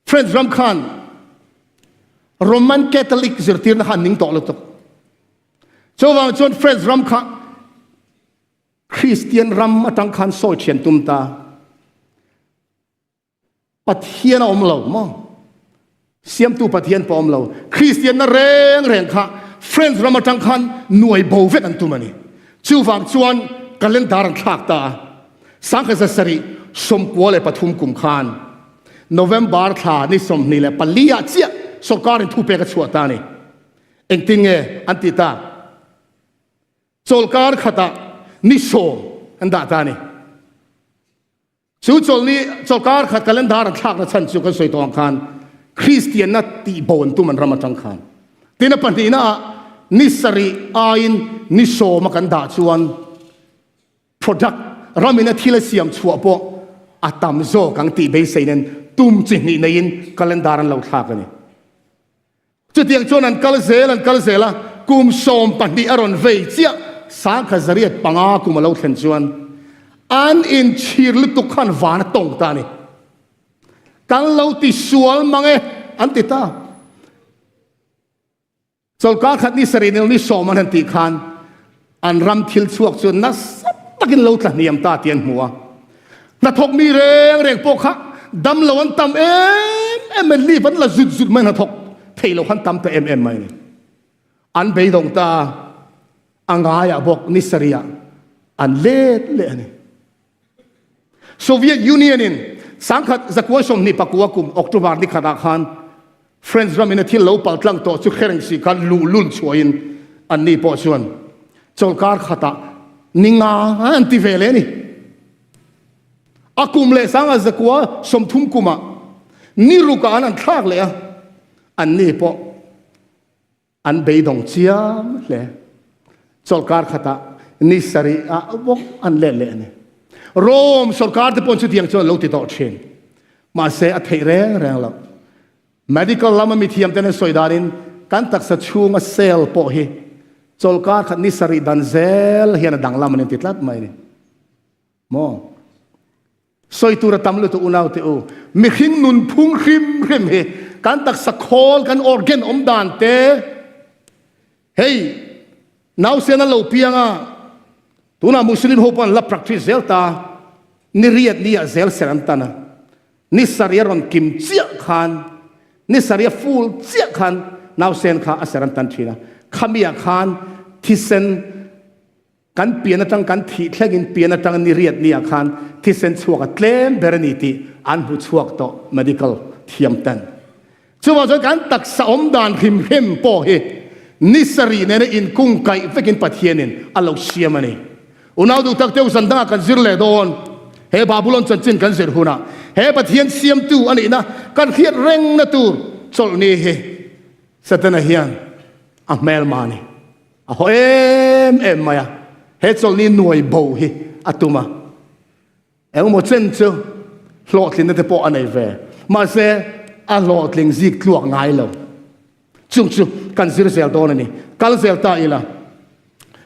French ram khan Roman Catholic zirtirna kha an ning tawh lutuk. Chuvang chuan French ram kha Kristian ram atang khan sawi thian tum ta. Pathian a awm lo maw? Siamtu Pathian pawh awm lo. Kristianna reng reng kha French ram atang khan nuai bo vek an tum a ni. Chuvang chuan calendar an thlak ta a. 1793 kum khan November thla ni 24 ah chiah sorkarin thupek a chhuah ta a ni. Engtin nge an tih tak? Chawlkar khatah ni sawm an dah ta a ni. Chu chawlhni chawlkar khat calendar an thlakna chhan chu kan sawi tawh ang khan Kristianna tihbo an tum an ram atang khan. Tin a pahnihna ah ni sarih aiin ni sawma kan dah chuan product ramin a thil a siam chhuah pawh a tam zawk ang tih beisei nen tum chi hnih neiin calendar an lo thlak a ni. Chutiang chuan an kal zel an kal zel a, kum 12 a rawn vei chiah, 1905 kum a lo thlen chuan an inchhir lutuk khan van a tawng ta a ni. Kan lo ti sual mang e, an ti ta. Chawlkar khat ni sarih nil ni sawm an han tih khan an ram thil chhuak chu nasa takin lo tla hniam ta tih an hmu a. Hnathawk mi reng reng pawh kha dam lo an tam em em mai, leave an la zut zut mai, hnathawk thei lo khan tam ta em em mai a ni. An beidawng ta a ngaiah bawk ni sarihah an let leh a ni. Soviet Union in 1929 kum October ni khatah khan French ramin a thil lo pal tlang tawh chu khereng si khan luhlul chhuahin anni pawh chuan chawlkar khatah ni nga an ti ve leh a ni. A kum leh 1930 kumah ni rukah an an thlak leh a, anni pawh An beidawng chiang hle. Chawlhkar khatah ni sarih ah bawk an let leh a ni. Rome sorkar te pawh chutiang chuan an lo ti tawh thin. Mahse a theih reng reng loh. Medical lama mithiam ten an sawi danin kan taksa chhunga cell pawh hi chawlhkar khat ni sarih dan zel hian a danglam an inti tlat mai a ni. Maw? Sawi tur a tam lutuk unau te u. Mihring nunphung hrim hrim hi kan taksa khawl, kan organ awm dan te hei nausen an lo piang a, tunah Muslim ho pawh an la practice zel ta, ni riat ni ah zel ser an tan a, ni sarih a rawn kim chiah khan, ni sarih a full chiah khan nausen kha a ser an tan thin a, khami ah khan thisen Kan pian atang kan thih thlengin pian atang ni riat ni ah khan thisen chhuak a tlem ber a ni tih an hmu chhuak tawh medical thiam ten. Chuvang chuan kan taksa awm dan hrim hrim pawh hi ni sarih nena inkung kaih vekin Pathianin a lo siam a ni. Unau duh tak teuh zan dangah kan zir leh dawn. He Babulon chanchin kan zir hunah he Pathian siamtu a nihna kan hriat rengna tur chawlhni hi Setana hian a hmelma a ni. A haw em em mai a, he chawlhni nuai bo hi a tum a. Engemaw chen chu hlawhtlinna te pawh a nei ve, mahse a hlawhtling zik tluak ngai lo. Chung chu kan zir zel dawn a ni. Kal zel ta ila,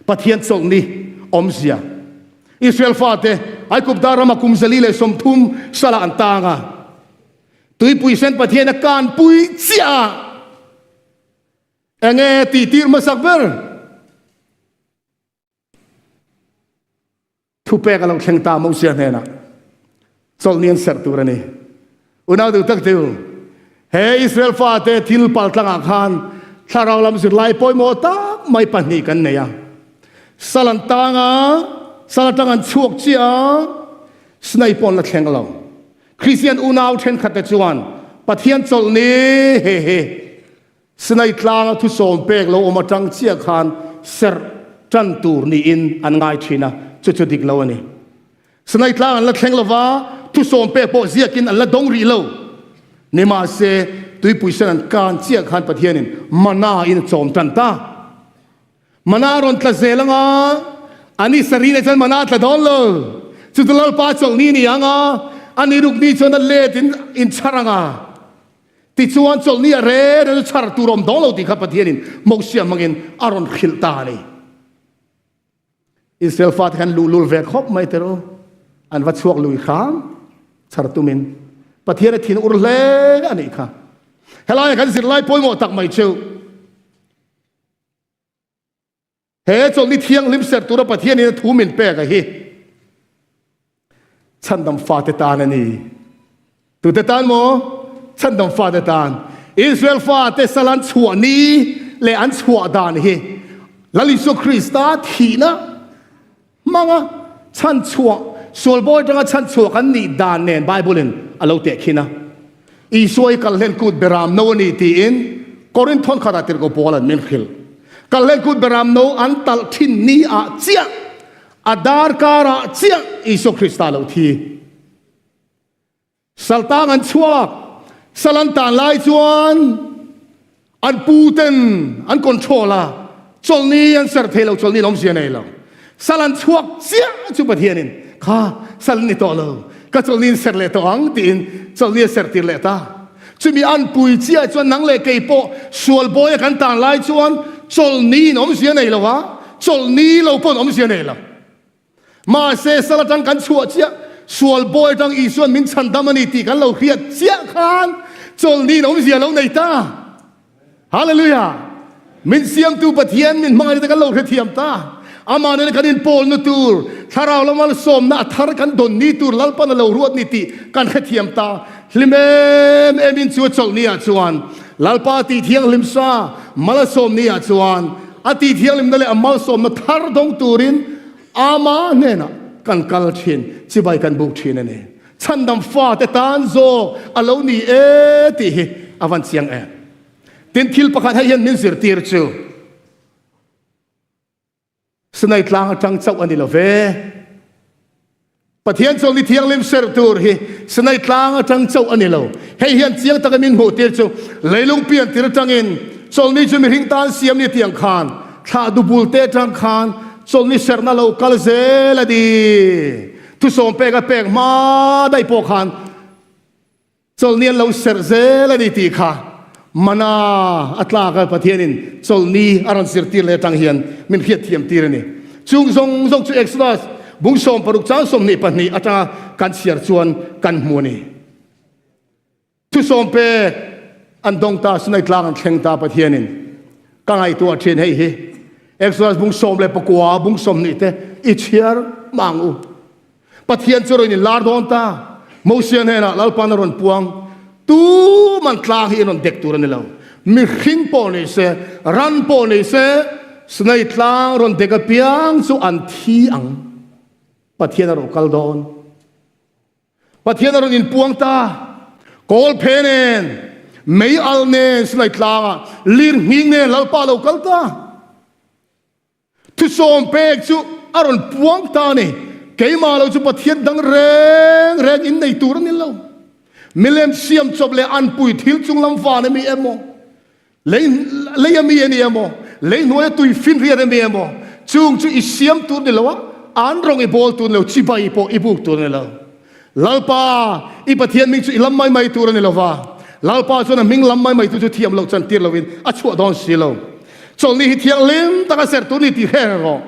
Pathian chawlhni awmzia. Israel fate Aigupta rama kum 130 salah an tang a, tuipui sen Pathian a kanpui chiah a. Enge tih tir hmasak ber? Thupek a lo thleng ta Mosia hnenah chawlhni an serh tur a ni. Unau duh tak chu, he Israel fate thil paltlangah khan thlarau lam zirlai pawimawh tak mai pahnih kan nei a. Sal an tang a, sal atang an chhuak chiah a, Sinai pawh an la thleng lo. Kristian unau thenkhatte chuan Pathian chawlhni he he Sinai tlanga thusawm pek lo awm atang chiah khan serh tan tur niin an ngai thin a, chu chu dik lo a ni. Sinai tlang an la thleng lova, thusawm pek pawh ziakin an la dawng rih lo. Nimahse, tuipui sen an kan chiah khan Pathianin mana in a chawm tan ta. Mana rawn tla zel anga, a ni sarih nei chuan mana tla dawn lo. Chu chu Lalpa chawlhni ni anga, a ni rukni chuan a let in inchhar anga. Tichuan chawlhni a reng reng chu chhar tur awm dawn lo tih kha Pathianin Mosia hmangin a rawn hrilh ta a ni. Israel fate khan luhlul ve khawp mai teh ru. An va chhuak lui hram chhar tumin Pathian a thin ur hle a nih kha. Helaiah kan zirlai pawimawh tak mai chu He chawlhni thianghlim serh tura Pathianin a thu min pek a hi chhandam fate tan a ni. Tute tan maw? Chhandam fate tan. Israel fate sal an chhuah ni leh an chhuah dan hi Lal Isua Krista thihna hmanga chhanchhuah, sual bawi atanga chhanchhuah kan nih dan nen Bible-in a lo tehkhin a. Isua hi kalhlen kut beram no a ni tiin Korinth thawnkhatah tirhkoh Paula'n min hrilh. Kalhlen kut beram no an talh thin ni ah chiah, a darkar ah chiah Isua Krista lo thi. Saltang an chhuak, sal an tan lai chuan an pu ten an control a, chawlhni an serh thei lo, chawlhni lawmzia nei lo. Sal an chhuak chiah chu Pathianin, Kha, sal an ni tawh lo, ka chawlhni an serh leh tawh ang tiin chawlhni a serh tir leh ta. Chumi an pui chiah chuan nang leh kei pawh sual bawia kan tan lai chuan chawlhni in awmzia nei lo a, chawlhni lo pawn awmzia nei lo. Mahse, sal atang kan chhuah chiah, sual bawi atang Isua'n min chhandam a ni tih kan lo hriat chiah khan chawlhniin awmzia lo nei ta. Hallelujah! Min siamtu Pathian min hmangaihna te kan lo hrethiam ta. Amah nena kan inpawlna tur, thlarau lama sawmna a thar kan dawn ni tur Lalpan a lo ruat ni tih kan hrethiam ta. Hlim em em in chu a chawlhni ah chuan Lalpa tih thianghlim sa mal a sawmni ah chuan a tih thianghlimna leh a malsawmna thar dawng turin ama hnenah kan kal thin, chibai kan buk thin a ni. Chhandam fate tan zawk a lo ni e tih hi a van chiang em. Tin, thil pakhat hei hian min zirtir chu, Sinai tlang atang chauh a ni lo ve. Pathian chawlhni thianghlim serh tur hi Sinai tlang atang chauh a ni lo. Hei hian chiang taka min hmuh tir chu leilung pian tir atangin chawlhni chu mihring tan siam ni tiang khan thlah dubul te atang khan chawlhni serhna lo kal zel a ni. Thusawm pek a pek hma daih pawh khan Chawlhni an lo serh zel a ni tih kha mana a tlak a, Pathianin chawlhni a rawn zirtir leh atang hian min hriatthiam tir a ni. Chung zawng zawng chu Exodus bung 60 chang 22 atanga kan chhiar chuan kan hmu a ni. Thusawm pek an dawng ta, Sinai tlang an thleng ta Pathianin ka ngaihtuah thin hei hi Exodus bung 19 bung 20 te i chhiar mah ang u. Pathian chu rawn inlar dawn ta. Mosia hnenah Lalpan a rawn puang, Tuman tlang hi in rawn dek tur a ni lo. Mihring pawh nei se, ran pawh nei se, Sinai tlang rawn dek apiang chu an thi ang. Pathian a rawn kal dawn. Pathian a rawn inpuang ta. Kawl phe nen, mei al nen Sinai tlangah lir nghing nen Lalpa a lo kal ta. Thusawm pek chu a rawn puang ta a ni. Keimah lo chu Pathian dang reng reng in nei tur a ni lo. Milem siam chawp leh anpui thil chung lam van a mi emaw, lei lei a mi a ni emaw, lei hnuaia tui finriat a mi emaw, chung chu i siam tur ni lo a, an rawng i bawl tur ni lo, chibai pawh i buk tur a ni lo. Lalpa, i Pathian hming chu i lam mai mai tur a ni lo va, Lalpa chuan a hming lam mai mai tu chu thiam loh chan tir loin a chhuah dawn si lo. Chawlhni hi thianghlim taka serh tur ni tih hre reng rawh.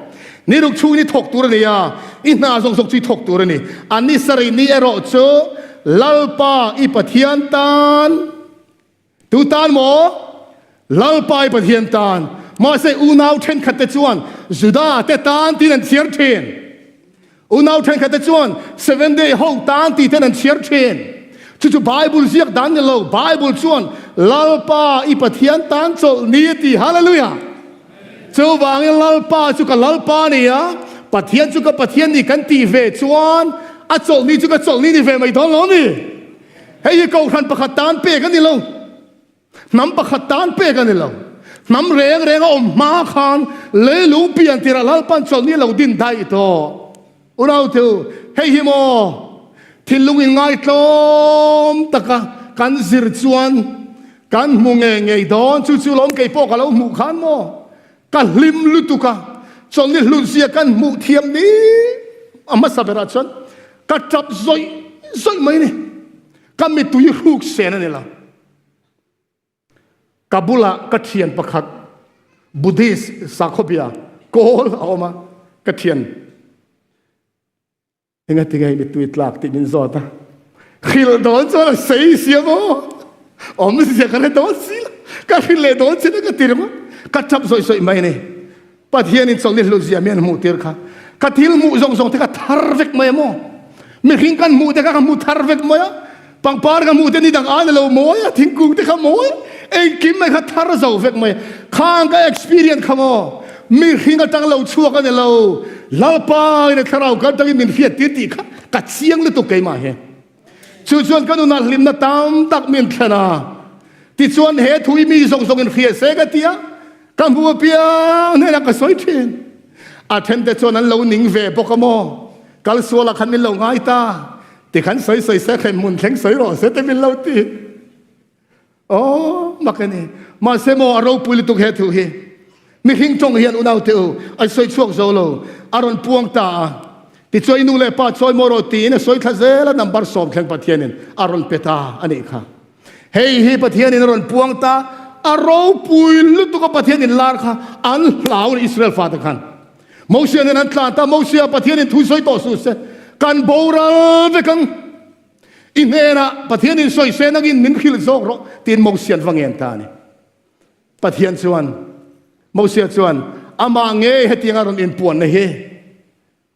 Ni ruk chhungin i thawk tur a ni a, i hna zawk zawk chu i thawk tur a ni. A ni sarih ni erawh chu Lalpa i Pathian tan, tu tan maw? Lalpa i Pathian tan. Mahse unau thenkhat te chuan Juda te tan tiin an chhiar thin. Unau thenkhat te chuan Seventh Day ho tan tih ten an chhiar thin. Chu chu Bible ziak dan ni lo. Bible chuan Lalpa i Pathian tan chawlh ni a ti. Hallelujah! Chuvangin Lalpa chu ka Lalpa a ni a, Pathian chu ka Pathian ni kan tih ve chuan a chawlh ni chu ka chawlh ni ni ve mai dawn lo ni. Hei hi kohhran pakhat tan pek a ni lo. Hnam pakhat tan pek a ni lo. Hnam reng reng a awm hma khan leilung pian tirah Lalpan chawlhni a lo din daih tawh. Unau chu hei hi maw thinlung in ngaitlawm taka kan zir chuan kan hmu ngei ngei dawn. Chu chu lawm kei pawh ka lo hmuh khan maw ka hlim lutuk a, chawlhni hlutzia kan hmuh thiam ni a hmasa berah chuan ka tap zawih zawih mai ni. Ka mittui hruk sen a ni lo. Ka bulah ka thian pakhat Buddhist sakhawbia kawl a awm a, ka thian engati nge mittui tlak tih min zawt a, hrilh dawn chuan a sei sia maw, awmzia ka hre dawn si lo, ka hrilh leh dawn chin a ka ti ringawt, ka tap zawih zawih mai a ni. Pathianin chawlhni hlutzia mi an hmuh tir kha ka thil hmuh zawng zawng te ka thar vek mai a maw? Mihring kan hmuh te kha ka hmu thar vek mai a, pangpar ka hmuh te ni dang a ni lo mawi a, thingkung te kha mawi a. Engkim mai kha thar zo vek mai. Khang ka experience kha maw? Mihring atang lo chhuak a ni lo. Lalpa in a thlarau kal tangin min hriat tir tih kha ka chiang lutuk keimah hi. Chu chuan ka nunah hlimna tam tak min thlen a. Tichuan he thu i mi zawng zawngin hria se ka ti a, ka hmu apiang hnenah ka sawi thin. A thente chuan an lo ning ve bawk a maw? Kal sualah khan min lo ngai ta. Tikhan sawi sawi se khen hmun thleng sawi rawh se te min lo ti. Aw, mak a ni. Mahse maw a ropui lutuk he thu hi. Mihring tawng hian unaute u, a sawi chhuak zo lo. A rawn puang ta a. Tichuan i nu leh pa chawi maw rawh tiin a sawi thla zel a, number sawm thleng Pathianin a rawn pe ta a nih kha. Hei hi Pathianin a rawn puang ta, a ropui lutuk a Pathianin lar kha an hlau a ni Israel fate khan. Mosia nen an tlan ta, Mosia Pathianin thu sawi tawh suh se, kan boral vek ang. I hnenah Pathianin sawi se nangin min hrilh zawk rawh tiin Mosia an va ngen ta a ni. Pathian chuan Mosia chuan amah ngei hetianga rawn inpuanna hi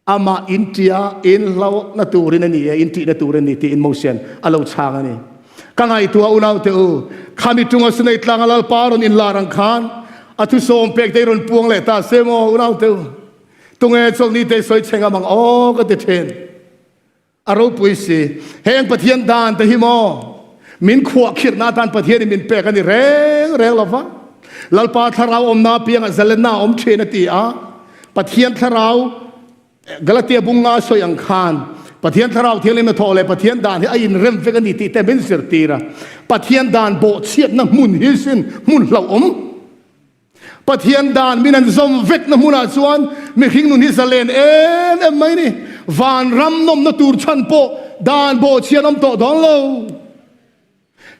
amah intia inhlauhna turin a ni e, intihna tur a ni tiin Mosian a lo chhang a ni. Ka ngaihtuah unaute u, khami tunga Sinai tlanga Lalpa rawn inlar ang khan a thusawm pek te i rawn puang leh ta se maw unaute u? Tunge chawlhni te sawi chhe ngam ang aw ka ti thin. A ropui si. Heng Pathian dan te hi maw min khuahkhirhna atan Pathianin min pek a ni reng reng lo va. Lalpa thlarau awmna apiangah zalenna a awm thin a ti a. Pathian thlarau Galatia bunga a sawi ang khan Pathian thlarau thianghlim hnathawh leh Pathian dan hi a inrem vek a ni tih te min zirtir a. Pathian dan bawhchhiatna hmun hi sin hmun hlauhawm. Pathian dan min an zawm vekna hmunah chuan mihring nun hi zalen em em mai ni. Vanram nawmna tur chhan pawh dan bawhchhian awm tawh dawn lo.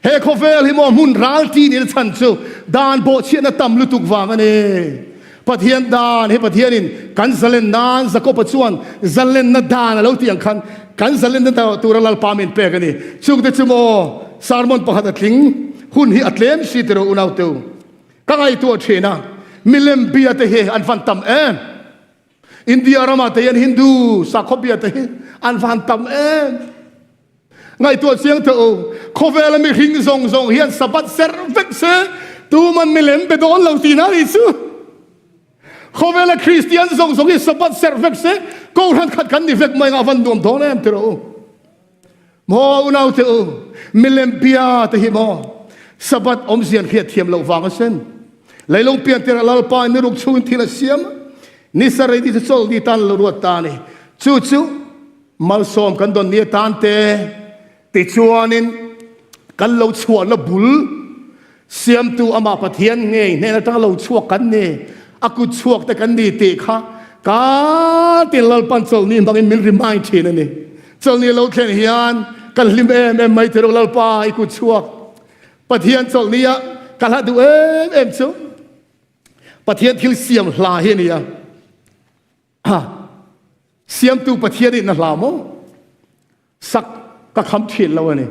He khawvel hi maw hmun ral ti nil chhan chu dan bawhchhiatna tam lutuk vang a ni. Pathian dan hi Pathianin kan zalen nan Jakoba chuan zalenna dan a lo tih ang khan kan zalenna tura Lalpa min pek a ni. Chungte chu maw sermon pakhat a tling hun hi a tlem si tiraw unauteu. Ka ngaihtuah thin a, milem bia te hi an van tam em? India ramah te hian Hindu sakhaw bia te hi an van tam em? Ngaihtuah chiang teh u, khawvela mihring zawng zawng hian Sabbath serh vek se, tuman milem be dawn lo tihna a nih chu. Khawvela Kristian zawng zawng hi Sabbath serh vek se, Kohhran khat kan ni vek mai ang a van nuam dawn em tiraw u? Maw unaute u, milem bia te hi maw Sabbath awmzian hriat thiam loh vang a sen. Leilung pian tirah Lalpa in ni ruk chungin thil a siam a, ni sarei ni chu chawlh ni tan lo ruat ta a ni. Chu chu malsawm kan dawn ni atan te tichuanin kan lo chhuahna bul Siamtu amah Pathian ngei hnen atanga lo chhuak kan ni, a kut chhuak te kan ni tih kha ka tin Lalpan chawlhni hmangin min remind thin a ni. Chawlhni lo thlen hian kan hlim em em mai thei Lalpa i kut chhuak. Pathian chawlhni ah ka hla duh em em chu Pathian thil siam hla hi a ni a. Siamtu Pathian in a hla maw? Sak ka kham thin lo a ni.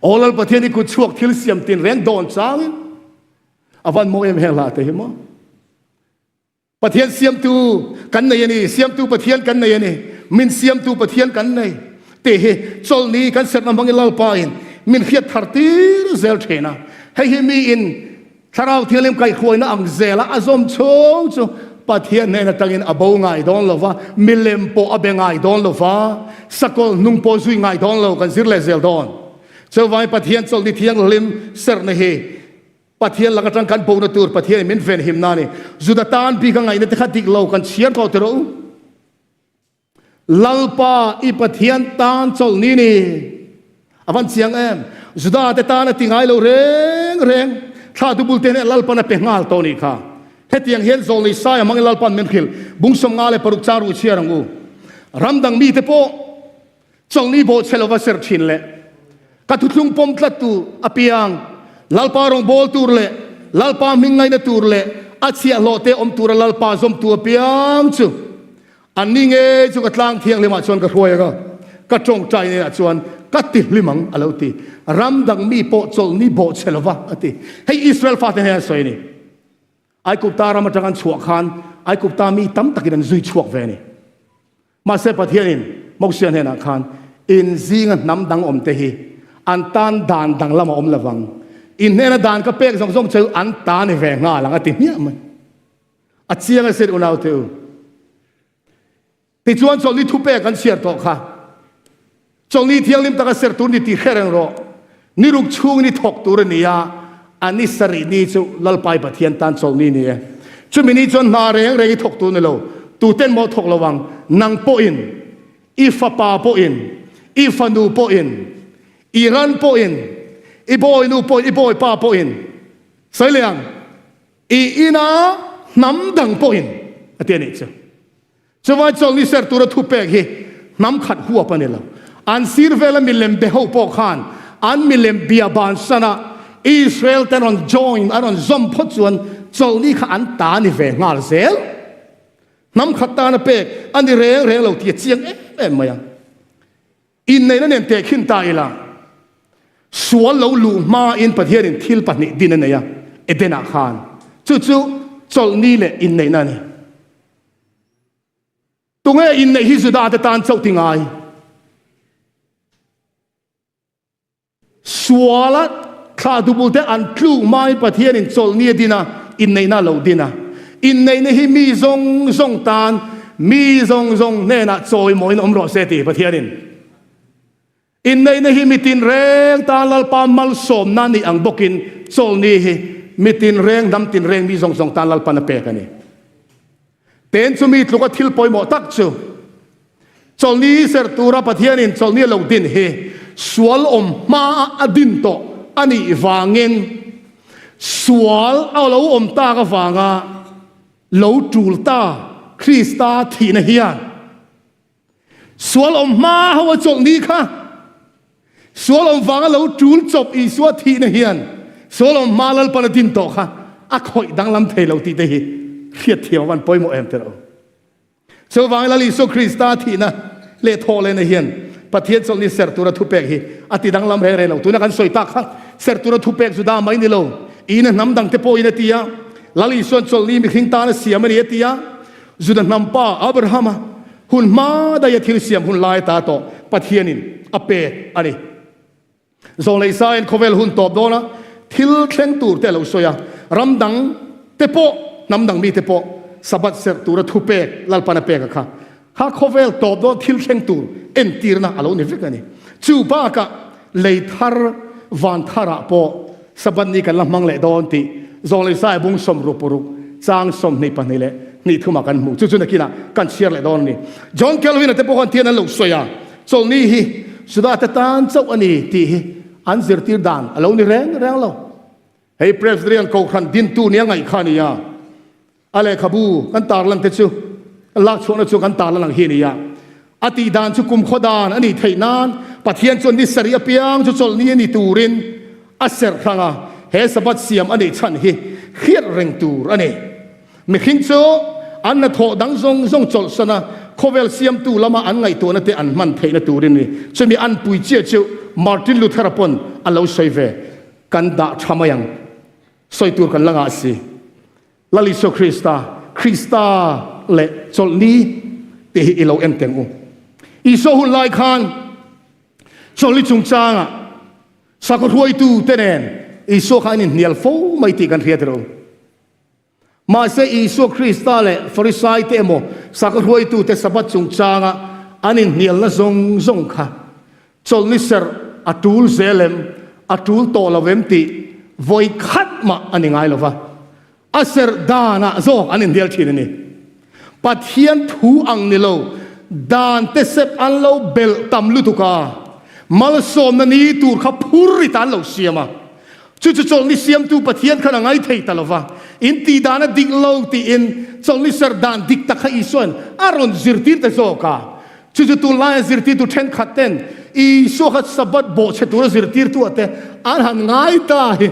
Aw Lal Pathian i kut chhuak thil siam tin reng dawn changin a van mawi em heng hla te hi maw. Pathian siamtu kan nei ani, siamtu Pathian kan nei ani, min siamtu Pathian kan nei te hi chawlni kan serhna hmangin Lalpa in min hriat thar tir zel thin a. Hei hi mi in Thlarau Thianghlim kaihhruaina ang zela a zawm chhung chu Pathian hnen atangin a bo ngai dawn lo va, milem pawh a be ngai dawn lo va, sakawlh hnung pawh zui ngai dawn lo kan zir leh zel dawn. Chuvangin Pathian chawlhni thianghlim serhna hi Pathian lak atang kan bona tur Pathianin min venhimna a ni. Juda tan bik a ngaihna te kha dik lo kan chhiar tawh tiraw u. Lalpa i Pathian tan chawlhni ni. A van chiang em? Juda te tan a ti ngai lo reng reng. Thla dubul te hneh Lalpan a pe nghal tawh nih kha. Hetiang hian zawlnei sai a hmangin Lalpan min hrilh. Bung 56 char u chhiar ang u. Ram dang mite pawh chawlhni bawhchhe lova ser thin leh ka thuthlung pawm tlat tu apiang Lalpa rawngbâwl tur leh Lalpa hming ngaina tur leh a chhiahhlawh te awm tura Lalpa zawmtu apiang chu Anni ngei chu ka tlang thianghlimah chuan ka hruai ang a, ka tawngtai neiah chuan ka ti hlim ang, a lo ti. Ram dang mi pawh chawlhni bawh che lova, a ti. Hei Israel fate hnen a sawi a ni. Aigupta ram atang an chhuah khan Aigupta mi tam takin an zui chhuak ve a ni. Mahse Pathianin Mosia hnenah khan, In zinga hnam dang awmte hi an tan dan danglam a awm lovang. In hnena dan ka pek zawng zawng cheu an ta ni ve nghal ang a ti hmiah mai. A chiang asin unaute u. Tichuan chawlhni thupek an chhiar tawh kha. Chawlhni thianghlim taka ser tur ni tih hre reng rawh. Ni ruk chhungin i thawk tur a ni a, a ni sarih ni chu Lalpai Pathian tan chawlhni ni e. Chumi ni chuan hna reng reng i thawk tur ni lo. Tuten maw thawk lo ang, nang pawhin, i fapa pawhin, i fanu pawhin, i ran pawhin, i bawinu pawhin, i bawipa pawhin, sawi leh ang, i ina hnam dang pawhin a ti a nih chu. Chuvai chawlhni ser tura thupek hi hnam khat huap a ni lo. An sir vela milem be ho pawh khan an milem bia bansan a Israel te rawn join an rawn zawm phawt chuan chawlhni kha an ta ni ve nghal zel. Hnam khat tana pek a ni reng reng lo tih a chiang em em mai a. Inneihna nen tehkhin ta ila, sual lo luh hmain Pathianin thil pahnih din a nei a, Eden-ah khan. Chu chu chawlhni leh inneihna a ni. Tunge inneih hi Juda-te tan chauh ti ngai? Suala thlah dubulte an tluk hmain Pathianin chawlhni a din a, inneihna a lo din a. Inneihna hi mi zawng zawng tan, mi zawng zawng hnenah chawimawiin awm rawh se ti Pathianin. Inneihna hi mi tinreng tan Lalpa malsawmna nih ang bawkin chawlhni hi mi tinreng, hnam tinreng, mi zawng zawng tan Lalpan a pek a ni. Ten chu mi tluka thil pawimawh tak chu chawlhni serh tura Pathianin chawlhni a lo din hi sual awm hmaa a din tawh a nih vangin sual a lo awm tak avanga lo tul ta Krista thihna hian Sual awm hma ho a chawlhni kha sual awm vanga lo tul chawp Isua thihna hian sual awm hma Lalpan a din tawh kha a khawih danglam thei lo tih te hi hriatthiam a van pawimawh em tiraw. Chuvangin Lal Isua Krista thihna leh thawh lehna hian Pathian chawlhni ser tura thupek hi a ti danglam reng reng lo. Tuna kan sawi tak kha ser tura thupek chu da mai ni lo. Ina hnam dangte pawhin a ti a, Lal Isuan chawlhni mihring tan a siam a ni a ti a, Juda hnam pa Abrahama hun hma daia thil siam hun lai ta tawh Pathianin a pek a ni. Zawng leh Isaia'n khawvel hun tawp dawna thil thleng tur te a lo sawi a, ram dang te pawh, hnam dang mite pawh Sabbath serh tura thu pek Lalpan a pek a kha, kha khawvel tawp dawn thil thleng tur entirna a lo ni vek a ni. Chu bakah lei thar van tharah pawh Sabbath ni kan la hmang leh dawn tih Zawng leh Isaiah bung sawmruk paruk chang 22 leh hnih thumah kan hmu. Chu chu nakinah kan chhiar leh dawn a ni. John Calvin-a te pawh khan tian an lo sawi a, chawlhni hi Juda-te tan chauh a ni tih hi an zirtir dan a lo ni reng reng lo. Hei Presbyterian Kohhran dintu nia ngaih kha a ni a. A lehkhabu kan tarlan te chu lak chhuahna chu kan tarlan ang hi a ni a. A tih dan chu kumkhaw dan a nih theih nan Pathian chuan ni sarih apiang chu chawlhni a ni turin a serh hrang a, he Sabbath siam a nih chhan hi hriat reng tur a ni. Mihring chu an hnathawh dang zawng zawng chawlhsan a, khawvel siamtu lama an ngaihtuahna te an hman theihna turin a ni. Chumi an pui chiah chu Martin Luther-a pawn a lo sawi ve. Kan dah tha mai ang. Sawi tur kan la ngah si. Lal Isua Krista, Krista leh chawlhni tih hi i lo en teng u. Isua hun lai khan chawlhni chungchangah sakhaw hruaitu te nen Isua kha an inhnial fo mai tih kan hriat ro. Mahse Isua Krista leh Farisai te emaw sakhaw hruaitu te Sabbath chungchanga an inhnialna zawng zawng kha Chawlhni serh a tul zel em, a tul tawh lo em tih vawi khat mah a ni ngai lo va, a serh danah zawk an inhnial thin a ni. Pathian thu ang ni lo, dan te sep an lo belh tam lutuk a, malsawmna ni tur kha phur rit an lo siam a. Chu chu chawlhni siamtu Pathian khan a ngai thei ta lo va, in tih dan a dik lo tiin chawlhni serh dan dik tak kha Isua'n a rawn zirtir ta zawk a. Chu chu tunlaia zirtirtu thenkhat ten Isua kha Sabbath bawhchhe tura zirtirtu ah te an han ngai ta hi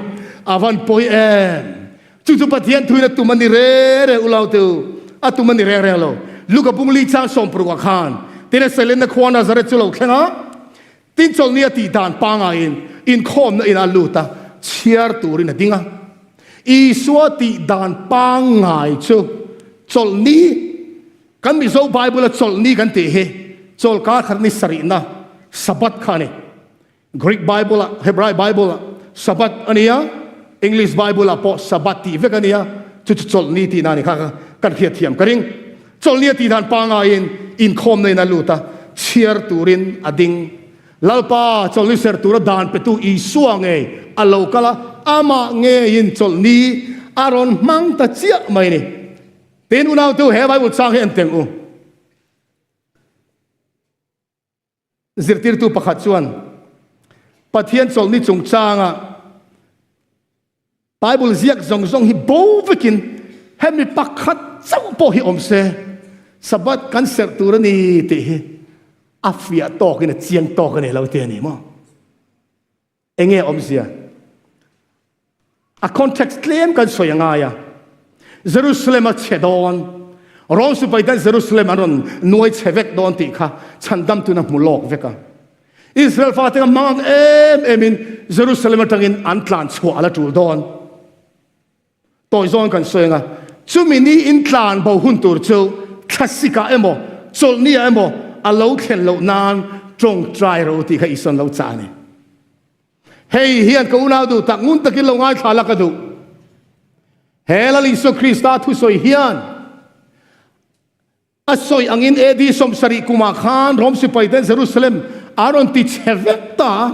a van pawi em. Chu chu Pathian thuin a tum a ni reng reng ulau te u, a tum a ni reng reng lo. Luka bung li chang sawmparuk ah khan tin a Sailenna khua Nazareth chu lo thleng a, tin chawlhni a tih dan pangaiin inkhawmna inah a lut a, chhiar turin a ding a. Isua tih dan pangngai chu chawlhni Kan Mizo Bible-a chawlhni kan tih hi chawlhkar khat ni sarihna, Sabbath, kha a ni. Greek Bible-ah, Hebrai Bible-ah. Sabbath a nia, English Bible ah pawh Sabbath tih vek a nia, chu chu chawlhni tihna a ni kha kan hriatthiam ka ring. Chawlhni a tih dan pangaiin inkhawmna in a lut a, chhiar turin a ding. Lalpa chawlhni ser tura dan petu Isua ngei a lo kal a, amah ngeiin chawlhni a rawn hmang ta chiah mai a ni. Tin, unautu he Bible chang hi en teng u. Zirtirtu pakhat chuan Pathian chawlhni chungchanga Bible ziak zawng zawng hi bo vekin hemi pakhat chauh pawh hi awm se, Sabbath kan serh tur a ni tih hi a fiah tawkin a chiang tawk a ni lo ti a ni maw? Enge awmzia? A context tlem kan sawi a ngai a. Jerusalem a chhe dawn, Rome sipai ten Jerusalem an rawn nuai chhe vek dawn tih kha chhandamtun a hmu lawk vek a. Israel fate kha mang ang em emin Jerusalem atangin an tlan chhuah a la tul dawn. Tawi zawn kan sawi ang a, chumi ni in tlan bo hun tur chu thlasikah emaw, chawlhniah emaw a lo thlen loh nan tawngtai ro tih kha Isuan lo chah a ni. Hei hian ka unau duh tak ngun takin lo ngaithla la ka duh. He Lal Isua Krista thusawi hian A sawi angin AD 70 kumah khan Rom sipai ten Jerusalem a rawn ti chhe vek ta a.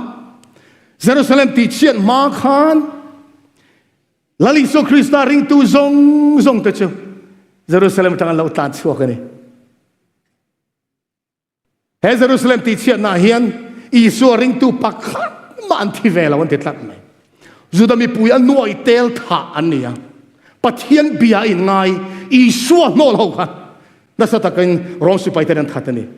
Jerusalem tih chhiat hma khan Lal Isua Krista ringtu zawng zawng te chu Jerusalem atang an lo tlan chhuak a ni. He Jerusalem tih chhiatna ah hian Isua ringtu pakhat mah an thi ve lo an ti tlat mai. Juda mipui a nuai tel thah an ni a. Pathian bia in ngai Isua hnawl ho kha nasa takin Rom sipai ten an that a ni.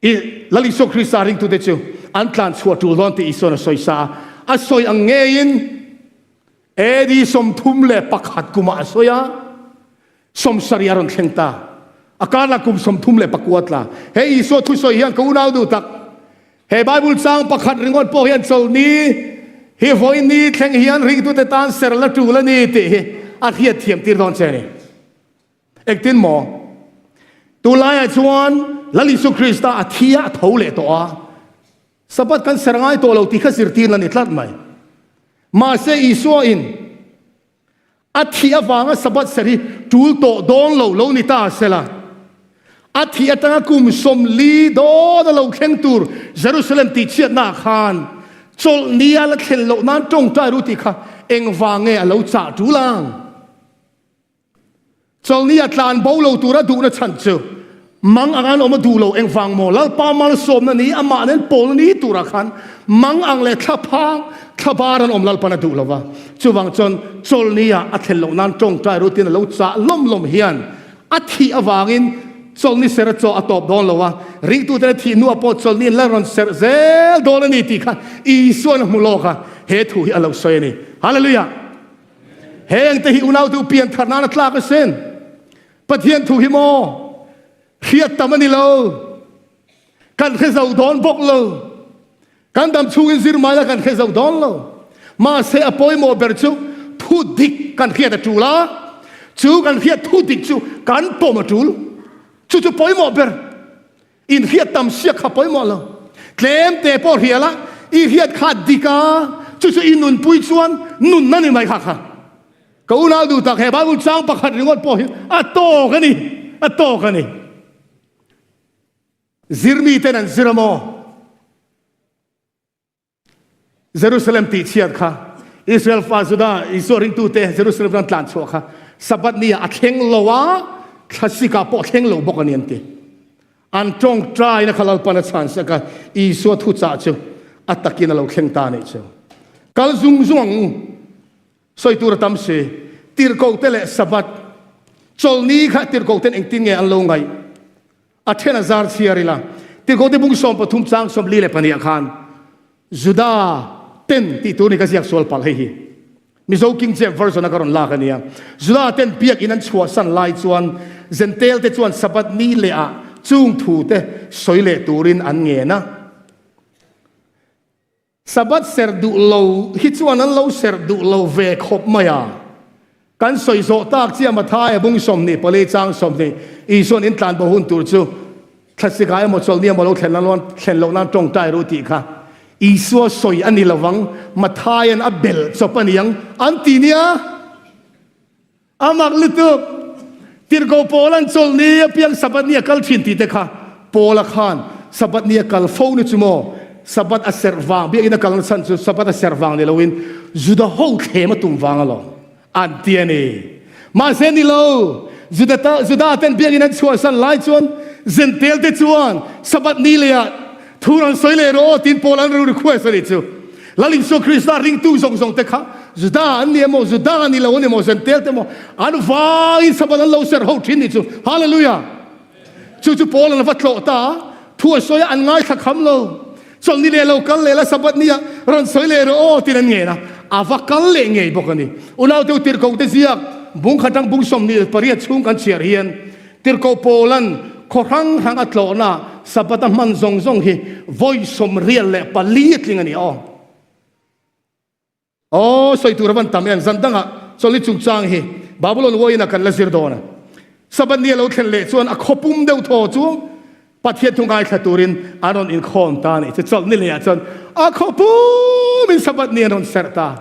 I Lal Isua Krista ringtute chu an tlan chhuah tul dawn tih Isuan a sawi sa a. A sawi ang ngeiin AD 31 kumah a sawi a. 70 a rawn thleng ta. A karlah kum 39 tla. He Isua thusawi hian ka unau duh tak. He Bible chang pakhat ringawt pawh hian chawlhni hi vawiin thleng hian ringtute tan ser la tul a ni tih hi a hriat thiam tir dawn che a ni. Engtin maw? Tunlaiah chuan Lal Isua Krista a thi a, a tho leh tawh a. Sabbath kan ser ngai tawh lo tih kha zirtirna a ni tlat mai. Mahse Isua in A thih avanga Sabbath ser hi tul tawh dawn lo lo ni ta sela, a thih atanga kum 40 dawn a lo thleng tur Jerusalem tihchhiatnaah khan chawlhni a la thlen loh nan tawngtai ru tih kha engvang nge a lo chah tul ang? Chawlhni a tlan bo lo tura duhna chhan chu mang ang an awm a duh lo engvang maw? Lalpa malsawmna ni amah nen pawlna ni turah khan mang ang leh thlaphang thlabar an awm Lalpan a duh lo va. Chuvang chuan chawlhni ah a thlen loh nan tawngtai rutin a lo chah lawm lawm hian a thih avangin chawlhni ser a chaw a tawp dawn lo a, ringtuten a thih hnuah pawh chawlhni an la rawn serh zel dawn a ni tih kha Isuan a hmu lawk a, he thu hi a lo sawi a ni. Hallelujah! Heng te hi unautu pian thar nan a tlak asin. Pathian thu hi maw hriat tam a ni lo. Kan hre zo dawn bawk lo. Kan dam chhungin zir mai la kan hre zo dawn lo. Mahse a pawimawh ber chu thu dik kan hriat a tul a. Chu kan hriat thu dik chu kan pawm a tul. Chu chu pawimawh ber. In hriat tam siak kha pawimawh lo. Tlem te pawh hria la, i hriat kha dik a, chu chu i nunpui chuan nunna ni mai kha kha. Ka unau duh tak he Bible chang pakhat ringawt pawh hi a tawk a ni, a tawk a ni. Zirmi ten an zir a maw? Jerusalem tihchhiat kha Israel fa Juda Isua ringtute Jerusalem ram tlan chhuah kha Sabbath ni ah a thleng lo a, thlasik ah pawh a thleng lo bawk a ni an ti. An tawngtaina kha Lalpan a chhan sak a, Isua thuchah chu a takin a lo thleng ta a nih chu. Kal zung zung ang u. Sawi tur a tam si. Tirhkohte leh Sabbath chawlhni kha tirhkohten engtin nge an lo ngaih? A then a zar chhiar ila, Tirhkohte bung 13 chang 42 ah khan Juda ten tih tur ni ka ziak sual palh hei hi. Mizo King James Version a ka rawn lak a nia. Juda ten biakinn an chhuahsan lai chuan Jentail te chuan Sabbath ni leh ah chung thu te sawi leh turin an ngen a. Sabbath serh duh lo hi chuan an lo serh duh lo ve khawp mai a. Kan sawi zawh tak chiah Mathaia bung 24 chang 20 Isuan in tlan bo hun tur chu thlasika emaw chawlhni emaw lo thlen nan thlen loh nan tawngtai ru tih kha. Isua sawi a ni lovang, Mathaia'n a belh chawp a niang an ti nia. A mak lutuk. Tirhkoh Paula'n chawlhni apiang Sabbath ni a kal thin tih te kha Paula khan Sabbath ni a kal fo ni chu maw? Sabbath a serh vang, biakinn a kalna chhan chu Sabbath a serh vang ni loin Juda ho thlem a tum vang alawm an ti a ni. Mahse ni lo, Juda ta, Juda ten biakinn an chhuahsan lai chuan Zentel te chuan Sabbath ni leh ah Thu rawn sawi leh rawh aw tiin Paul an ro request a nih chu. Lal Isua Krista ringtu zawng zawng te kha Juda an ni emaw, Juda an ni lo an emaw, Zentel te emaw an vangin Sabbath an lo serh ho thin nih chu. Hallelujah! Chu chu Paul an va tlawh ta a, thu a sawi a, an ngaithla kham lo. Chawlhni leh lo kal leh la Sabbath ni ah rawn sawi leh rawh aw tiin an ngen a, a va kal leh ngei bawk a ni. Unaute u tirhkoh te ziak bung khat atang bung 28 chhung kan chhiar hian Tirhkoh Paula'n khaw hrang hrang a tlawhna Sabbath a hman zawng zawng hi vawi 94 a tling a ni aw. Aw, sawi tur a van tam em, zan dangah chawlhni chungchang hi Babulon uaiin a kan la zir dawn a. Sabbath ni a lo thlen leh chuan a khawpum deuh thaw chu Pathian thu ngaithla turin an rawn inkhawm ta a nih chu. Chawlhni lehah chuan a khawpumin Sabbath ni an rawn serh ta.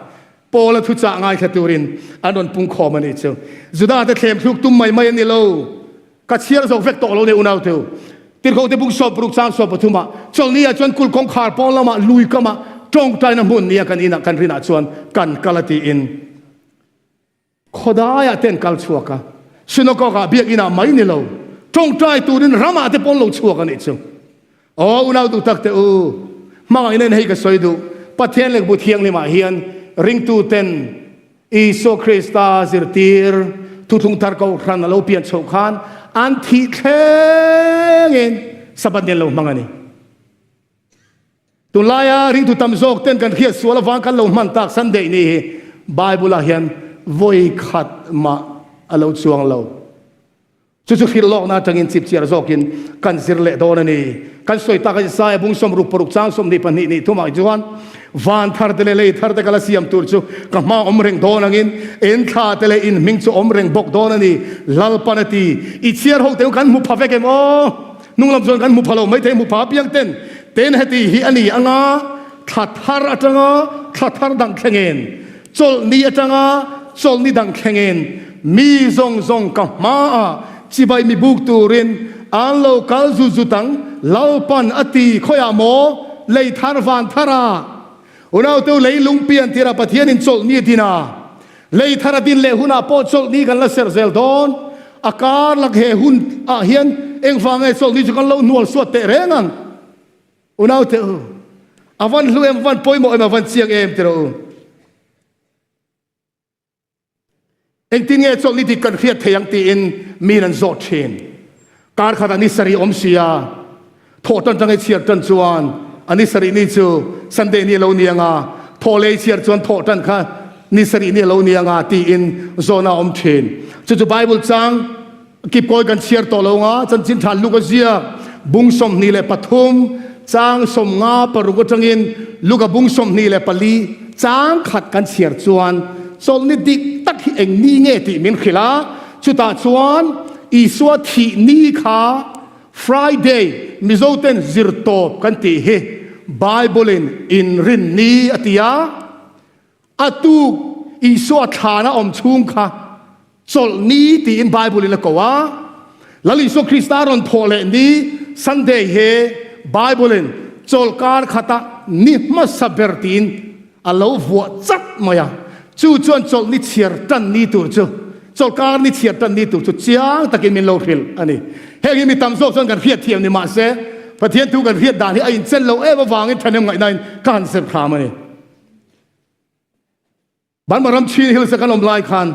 Paula thuchah ngaithla turin an rawn pung khawm a nih chu. Juda-te thlem thluk tum mai mai a ni lo. Ka chhiar zawk vek tawh lo nia unauteu. Tirhkohte bung 60 chang 13 ah chawlhni ah chuan kulh kawngkhar pawn lamah lui kamah tawngtaina hmun nia kan inah kan rinah chuan kan kal a tiin khawdaiah te an kal chhuak a. Synagogue ah biakinn ah mai ni lo tawngtai turin ramah te pawn lo chhuak a nih chu. Aw unau duh tak te u, hmangaihna in hei ka sawi duh, Pathian lehkhabu thianghlimah hian ringtu ten Isua Krista zirtir thuthlung thar kohhran a lo pian chhoh khan an thih thlengin Sabbath ni an lo hmang a ni. Tunlaia ringtu tam zawk ten kan hriat sual avang kan lo hman tak Sunday ni hi Bible ah hian vawi khat mah a lo chuang lo. Chu chu hrilh lawkna atangin chipchiar zawkin kan zir leh dawn a ni. Kan sawi tak a Isaiah bung 66 chang 22 nih thumah chuan, Van thar te leh lei thar te ka la siam tur chu ka hma awm reng dawn angin in thla te leh in hming chu awm reng bawk dawn a ni, Lalpan a ti. I chhiar ho teu kan hmu pha vek em aw? Hnung lam chuan kan hmu pha lo maithei hmu pha apiang ten ten heti hi a ni anga thla thar atanga thla thar dang thlengin Chawlhni atanga chawlhni dang thlengin mi zawng zawng ka hmaah chibai mi buk turin an lo kal zut zut ang, Lalpan a ti khawiah maw lei thar van thar a unauteu leilung pian tirah Pathianin chawlhni a din a, lei thar a din leh hunah pawh chawlhni kan la serh zel dawn, a kar lak he hun ah hian engvang nge chawlhni chu kan lo hnual suat teh reng ang. Unaute u, a van hlu em, a van pawimawh em, a van chiang em ti rawh u. Engtin nge chawlhni dik kan hriat thei ang tiin miin an zawt thin. Kar khatah ni sarih awm sia, thawh tan tang i chhiar tan chuan a ni sarih ni chu Sunday ni a lo ni anga, thawh leh i chhiar chuan thawh tan kha ni sarih ni a lo ni anga tiin zawhna a awm thin. Chu chu Bible chang Kipkawi kan chhiar tawh lo nga, chanchin tha Luka ziak bung 23 chang 56 atangin Luka bung 24 chang khat kan chhiar chuan chawlhni dik tak hi eng ni nge tih min hrilh a, chutah chuan Isua thih ni kha Friday Mizoten zirtawp kan tih hi Bible-in inrin ni a ti a. A tuk Isua thlana awm chhung kha chawlh ni tiin Bible in a ko a. Lal Isua Krista rawn thawh leh ni Sunday he Bible in chawlh kar khata ni hmasa ber tiin a lo vuah chat mai a. Chu chuan chawlh ni chhiar tan ni tur chu chawlh kar ni chhiar tan ni tur chu chiang takin min lo hrilh a ni. Heng hi mi tam zawk chuan kan hriat thiam ni mahse Pathian thu kan hriat dan hi a inchen lo em avangin thahnem ngaihnain ka han zir hram a ni. Burma ram Chin Hills a kan awm lai khan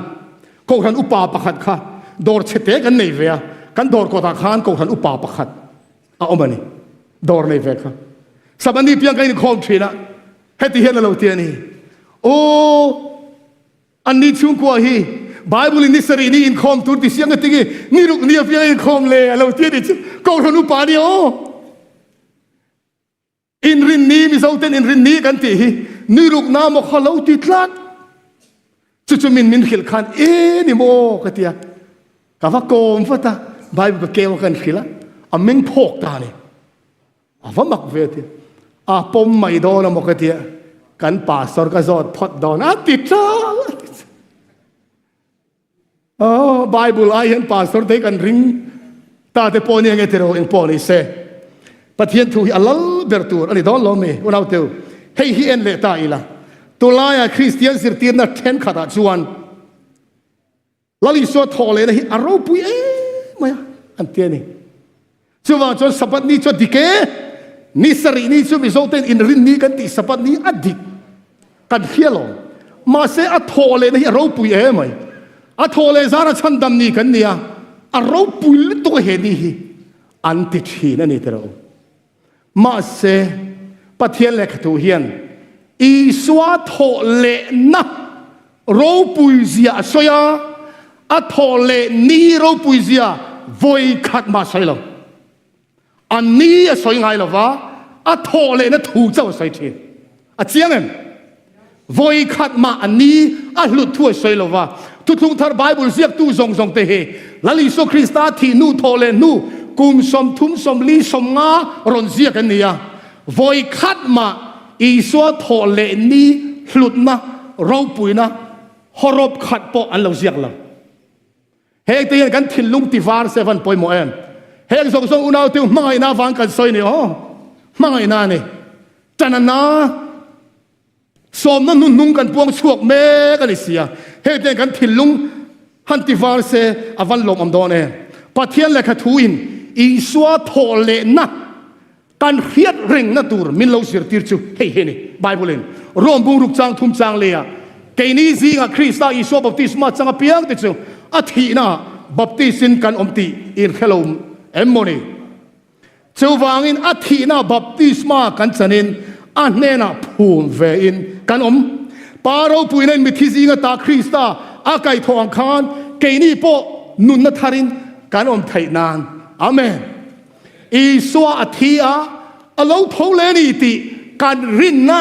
Kohhran upa pakhat kha dawr chhete kan nei ve a, kan dawr kawtah khan Kohhran upa pakhat a awm a ni, dawr nei ve kha. Sabani piang kan inkhawm thin a, heti hian a lo ti a ni, Aw, anni chhungkua hi Bible in ni sarih ni inkhawm tur ti siang a tingi, ni ruk ni apiang a inkhawm le a lo ti a ni chu, Kohhran upa a ni aw. Inrinni, Mizoten inrinni kan tih hi nirukna maw kha lo ti tlat. Chu chu min min hrilh khan e ni maw ka tia. Ka va kawm vat a, Bible ka keu a kan hrilh a, a meng phawk ta a ni. A va mak ve tia. A pawm mai dawn a maw ka tia, kan pastor ka zawt phawt dawn a ti ṭal a ti ṭal. Oh, Bible ai hian pastor te kan ring ta te pawh nia nge tiro eng pawh ni se. Pathian thu hi a lal ber tur a ni dawn lo mi unau teu. Hei hi en leh ta ila. Tulaia Kristian zirtirna thenkhatah chuan Lal Isua thawh lehna hi a ropui em mai a, an ti a ni. Chuvang chuan Sabbath ni chu a dik e, ni sarih ni chu Mizo ten inrin ni kan tih Sabbath ni a dik kan hria lo. Mahse a thawh lehna hi a ropui em mai. A thawh leh zara chhandam ni kan ni a, a ropui lutuk a he ni hi an ti thin a ni tiraw. Mahse Pathian lehkhathu hian Isua thawh lehna ropui zia a sawi a, a thawh leh ni ropui zia vawi khat mah a sawi lo. A ni a sawi ngai lo va, a thawh lehna thu chauh a sawi thin. A chiang em? Vawi khat mah a ni a hlut thu a sawi lo va. Thuthlung thar Bible ziaktu zawng zawng te hi Lal Isua Krista thih hnu thawh leh hnu kum 30 40 50 rawn ziak an ni a. Vawi khat mah Isua thawh leh ni hlutna ropuina hawrawp khat pawh an lo ziak lo. Heng te hian kan thinlung ti var se van pawimawh em? Heng zawng zawng unau te hmangaihna avang kan sawi ni aw. Hmangaihna a ni. Tanana sawmna hnuhnung kan puang chhuak mek a ni sia. Heng te hian kan thinlung han ti var se a van lawmawm dawn em? Pathian lehkha thu in Isua thawh lehna Kan hriat rengna tur min lo zirtir chu hei hi a ni, Bible in Rom bungruk chang thum chang leiah, Keini zingah Krista Isua baptisma chang apiang te chu a thihnaah baptis-in kan awm tih in hre lo em maw ni? Chuvangin a thihnaah baptisma kan chanin a hnenah phum vein kan awm. Pa ropuina in mithi zinga ta Krista a kaihthawh ang khan keini pawh nunna tharin kan awm theih nan. Amen. Isua a thi a, a lo tho leh a ni tih kan rinna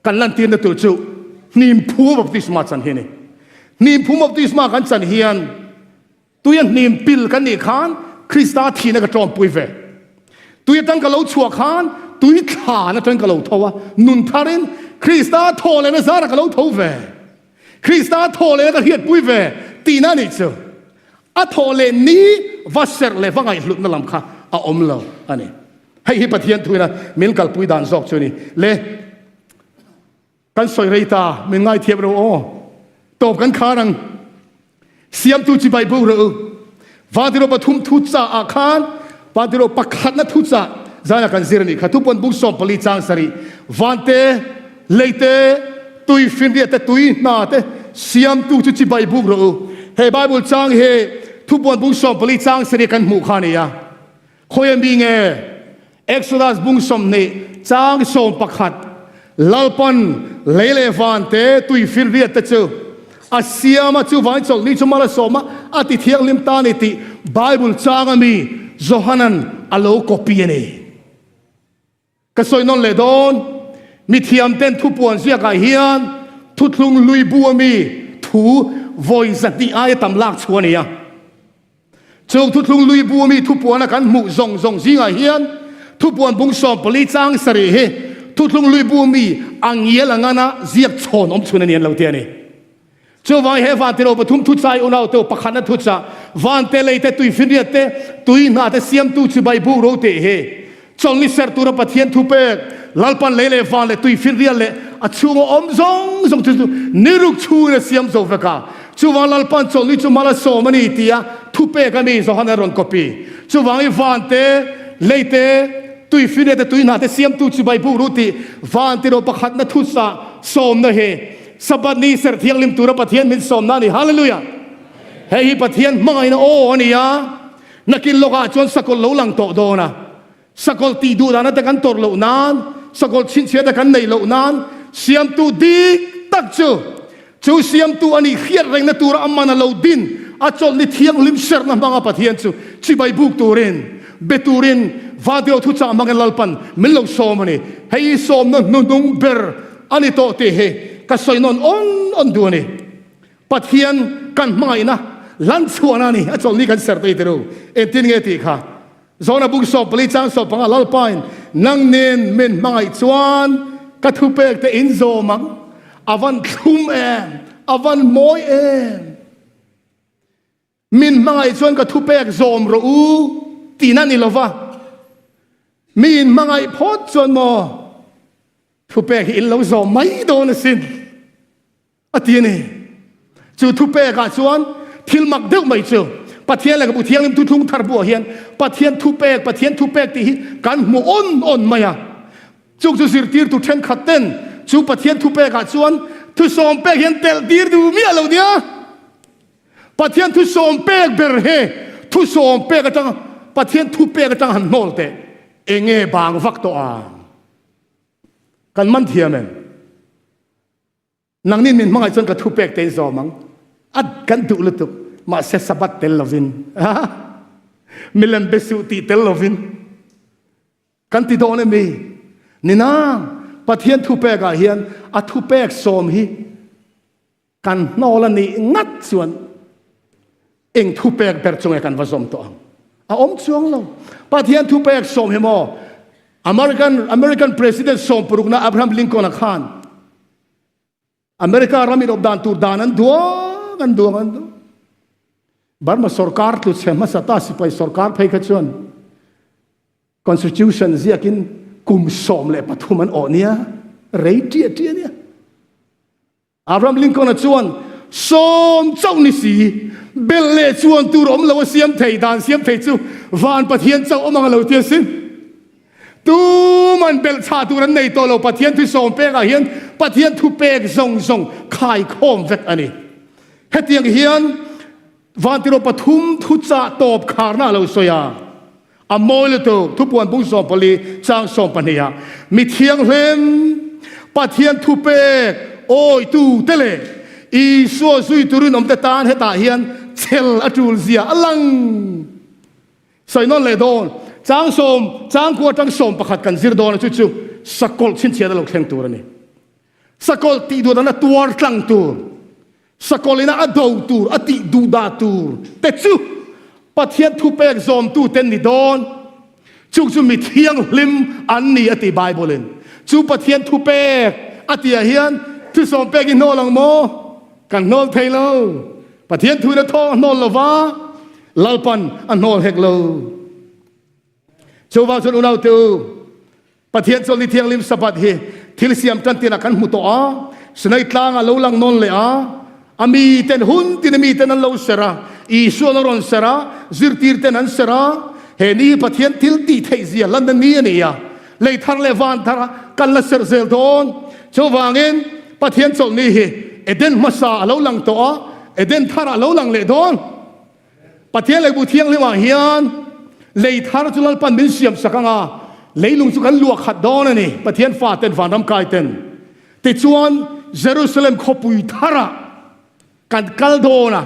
kan lantirna tur chu hnimphum baptisma chan hi a ni. Hnimphum baptisma kan chan hian tuia hnim pil kan nih khan Krista thihna ka tawmpui ve. Tui atang ka lo chhuah khan tui thlan atang ka lo tho a, nun tharin Krista thaw lehna zarah ka lo tho ve. Krista thaw lehna ka hriatpui ve tihna a nih chu. A thawh leh ni va serh leh va ngaihhlutna lam kha a awm lo a ni. Hei hi Pathian thuina min kalpui dan zawk chu a ni. Le, kan sawi rei ta, min ngaithiam ro aw. Tawp kan khar ang. Siamtu chibai buk rawh u. Vantiro pathum thu cha ah khan Vantiro pakhatna thu cha zana kan zir a nih kha. Thupuan bung 14 chang sarih Vante Lei te, tui finriat te, tui hna te siamtu chu chibai buk rawh u. He Bible chang hi Thupuan bung 14 chang sarih kan hmuh kha a ni a. Khawi a mi nge? Exodus bung 20 chang 11 Lalpan lei leh van te, tui finriat te chu a siam a, chuvangin chawlhni chu mal a sawm a, a ti thianghlim ta a ni tih Bible chang a mi Johanan a lo copy a ni. Ka sawi nawn leh dawn, mithiam ten thupuan ziakah hian thuthlung lui bu a mi thu vawi 200 aia tam lak chhuah a ni a. Chung thuthlung lui bu a mi thupuana kan hmuh zawng zawng zingah hian thupuan bung 14 chang sarih hi thuthlung lui bu a mi a ngial a ngana ziak chhawn awm chhun a ni an lo ti a ni. Chuvang he van tilo pathum thuchai unau teu pakhatna thuchah van te lei te tui finriat te tui hna te siamtu chibai buk ro tih hi chawlhni serh tura Pathian thu pek Lalpan lei leh van leh tui finriat leh a chhunga awm zawng zawng chu niruk chhungin a siam zo vek a. Chuvang Lalpan chawlhni chu mal a sawm a ni tia thu pek a mi Johan a rawn copy. Chuvang i van te lei te tui finriat te tui hna te siamtu chibai buk ro tih van tilo pakhatna thuchah sawmna hi Sabbath ni serh thianghlim tura Pathian min sawmna a ni. Hallelujah! Hei hi Pathian hmangaihna aw a ni a, nakin lawkah chuan sakawlh lo lang tawh dawn a. Sakawlh tih duh dana te kan tawrh loh nan, sakawlh chhinchhiahna kan neih loh nan, siamtu dik tak chu, chu siamtu a nih hriat rengna tura a man a lo din, a chawlh ni thianghlim serhna hmanga Pathian chu chibai buk turin, be turin Vantirau thuchah hmangin Lalpan min lo sawm a ni. Hei hi sawmna hnuhnung ber A ni tawh tih hi ka sawi nawn awn awn duh a ni. Pathian kan hmangaihna lan chhuahna a ni. A chawlhni kan serh tawh i ti ru. Engtin nge tih kha? Zona bung 14 chang 15 Lalpain nang nen min hmangaih chuan ka thupek te in zawm ang. A van thlum em, a van mawi em. Min hmangaih chuan ka thupek zawm rawh u tihna ni lova, mi in hmangaih phawt chuan maw thupek hi in lo zawm mai dawn asin a ti a ni. Chu thupekah chuan thil mak deuh mai chu Pathian lehkhabu Thianghlim Thuthlung Thar buah hian Pathian thupek, Pathian thupek tih hi kan hmu awn awn mai a. Chung chu zirtirtu thenkhat ten chu Pathian thupekah chuan thusawm pek hian telh tir duh miah lo nia. Pathian thu sawm pek ber he thu sawm pek atang Pathian thu pek atang han hnawl teh enge bang vak tawh ang kan man thiam em nangnin min hmangaih chuan ka thu pek te in zawm ang a kan duh lutuk mahse sabat tel lovin milem be suh tih tel lovin kan ti dawn em ni nina Pathian thu pek ah hian a thu pek sawm hi Kan hnawl a nih ngat chuan eng thupek ber chu nge kan va zawm tawh ang? A awm chuang lo. Pathian thupek sawm hi maw American American President sawm parukna Abraham Lincoln-a khan America ram inawp dan tur dan an duang an duang an duang. Burma sorkar tlu chhe hmasa ta sipai sorkar phei kha chuan Constitution ziakin kum 13 an awh nia rei ṭiah ṭiah nia. Abraham Lincoln-a chuan, Sawm chauh ni si, belh leh chuan tur awm lo a siam thei, dan siam thei chu van Pathian chauh awm ang a lo ti a sin. Tuman belh chhah tur an nei tawh lo, Pathian thu sawm pekah hian Pathian thu pek zawng zawng khaikhawm vek a ni. Hetiang hian Vantirh pathum thuchah tawp kharna a lo sawi a. A mawi lutuk, thupuan bung 14 chang 12 ah, Mi thianghlim, Pathian thupek awitu te leh Isua zui turin awm te tan hetah hian chel a tul zia a lang. Sawi nawn leh dawn, chang sawm, chang kua atang 11 kan zir dawn a, chu chu sakawlh chhinchhiahna lo thleng tur a ni. Sakawlh tih duh dana tuar tlang tur, sakawlh ina a do tur, a tih duh dah tur te chu Pathian thupek zawmtu te ni dawn. Chung chu mi thianghlim an ni a ti Bible in. Chu Pathian thupek a tih ah hian thusawm pek i hnawl ang maw? Kan hnawl thei lo. Pathian thu in a thaw a hnawl lo va, Lalpan a hnawl hek lo. Chuvang chuan unaute u, Pathian chawlhni thianghlim Sabbath hi thil siam tan tinah kan hmu tawh a, Sinai tlangah lo lang nawn leh a, a miten hun tin a miten an lo serh a, Isua an rawn serh a, zirtirten an serh a, he ni hi Pathian thil tih theih zia lanna ni a ni a, lei thar leh van thar a kan la serh zel dawn. Chuvangin Pathian chawlhni hi Eden hmasa a lo lang tawh a, Eden tharah a lo lang leh dawn. Pathian Lehkhabu Thianghlimah hian lei thar chu Lalpan min siam sak ang a, leilung chu kan luah khat dawn a ni, Pathian faten vanram kaiten. Tichuan, Jerusalem khawpui tharah kan kal dawn a,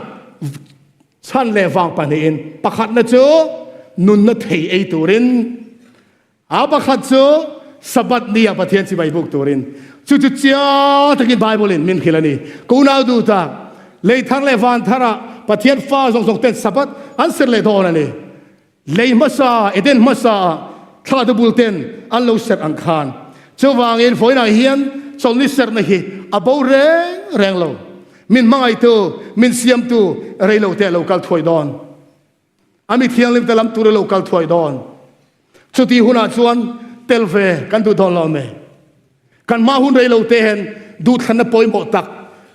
chhan leh vang pahnihin, pakhatna chu nunna thei ei turin, A pakhat chu Sabbath ni ah Pathian chibai buk turin chu chu chiang takin Bible in min hrilh a ni. Ka unau duh tak, lei thar leh van thar ah Pathian fa zawng zawng ten Sabbath an serh leh dawn a ni. Lei hmasa, Eden hmasa ah thla te bul ten an lo serh ang khan. Chuvangin vawiinah hian chawlhni serhna hi a bo reng reng lo. Min hmangaihtu, min siamtu rei lo te a lo kal thuai dawn. A mi thianghlim te lam tur i lo kal thuai dawn. Chuti hunah chuan tel ve kan duh dawn lo me. Kan hma hun rei lo te hian duhthlanna pawimawh tak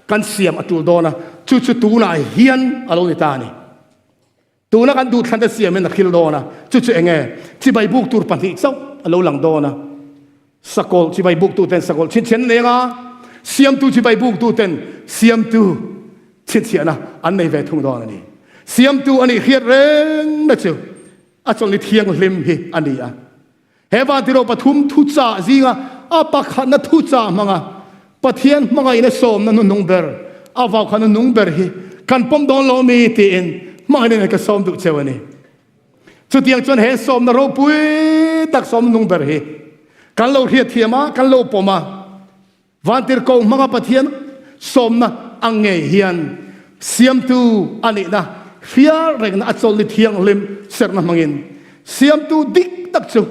kan siam a tul dawn a, chu chu tunah hian a lo ni ta a ni. Tuna kan duhthlanna siamin a hril dawn a, chu chu enge chibai buk tur pahnih chauh a lo lang dawn a. Sakawlh chibai buktu ten sakawlh chhinchhiahna nei anga, siamtu chibai buktu ten siamtu chhinchhiahna an nei ve thung dawn a ni. Siamtu a nih hriat rengna chu a chawlhni thianghlim hi a ni a. He vantirh pathum thuchah zinga a pakhatna thuchah hmanga Pathian hmangaihna sawmna hnuhnung ber, a vaukhana nung ber hi kan pawm dawn lo mi tiin hmangaihna nen ka sawm duh cheu a ni. Chutiang chuan he sawmna ropui tak sawm nung ber hi kan lo hriatthiam a, kan lo pawm a. Vantirhkoh hmanga Pathian sawmna ang ngei hian siamtu a nihna hrial rengna a chawlhni thianghlim serhna hmangin. Siamtu dik tak chu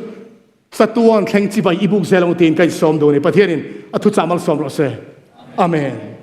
chatuan thleng chibai i buk zel ang tiin ka insawm duh a ni. Pathianin a thuchah malsawm rawh se. Amen.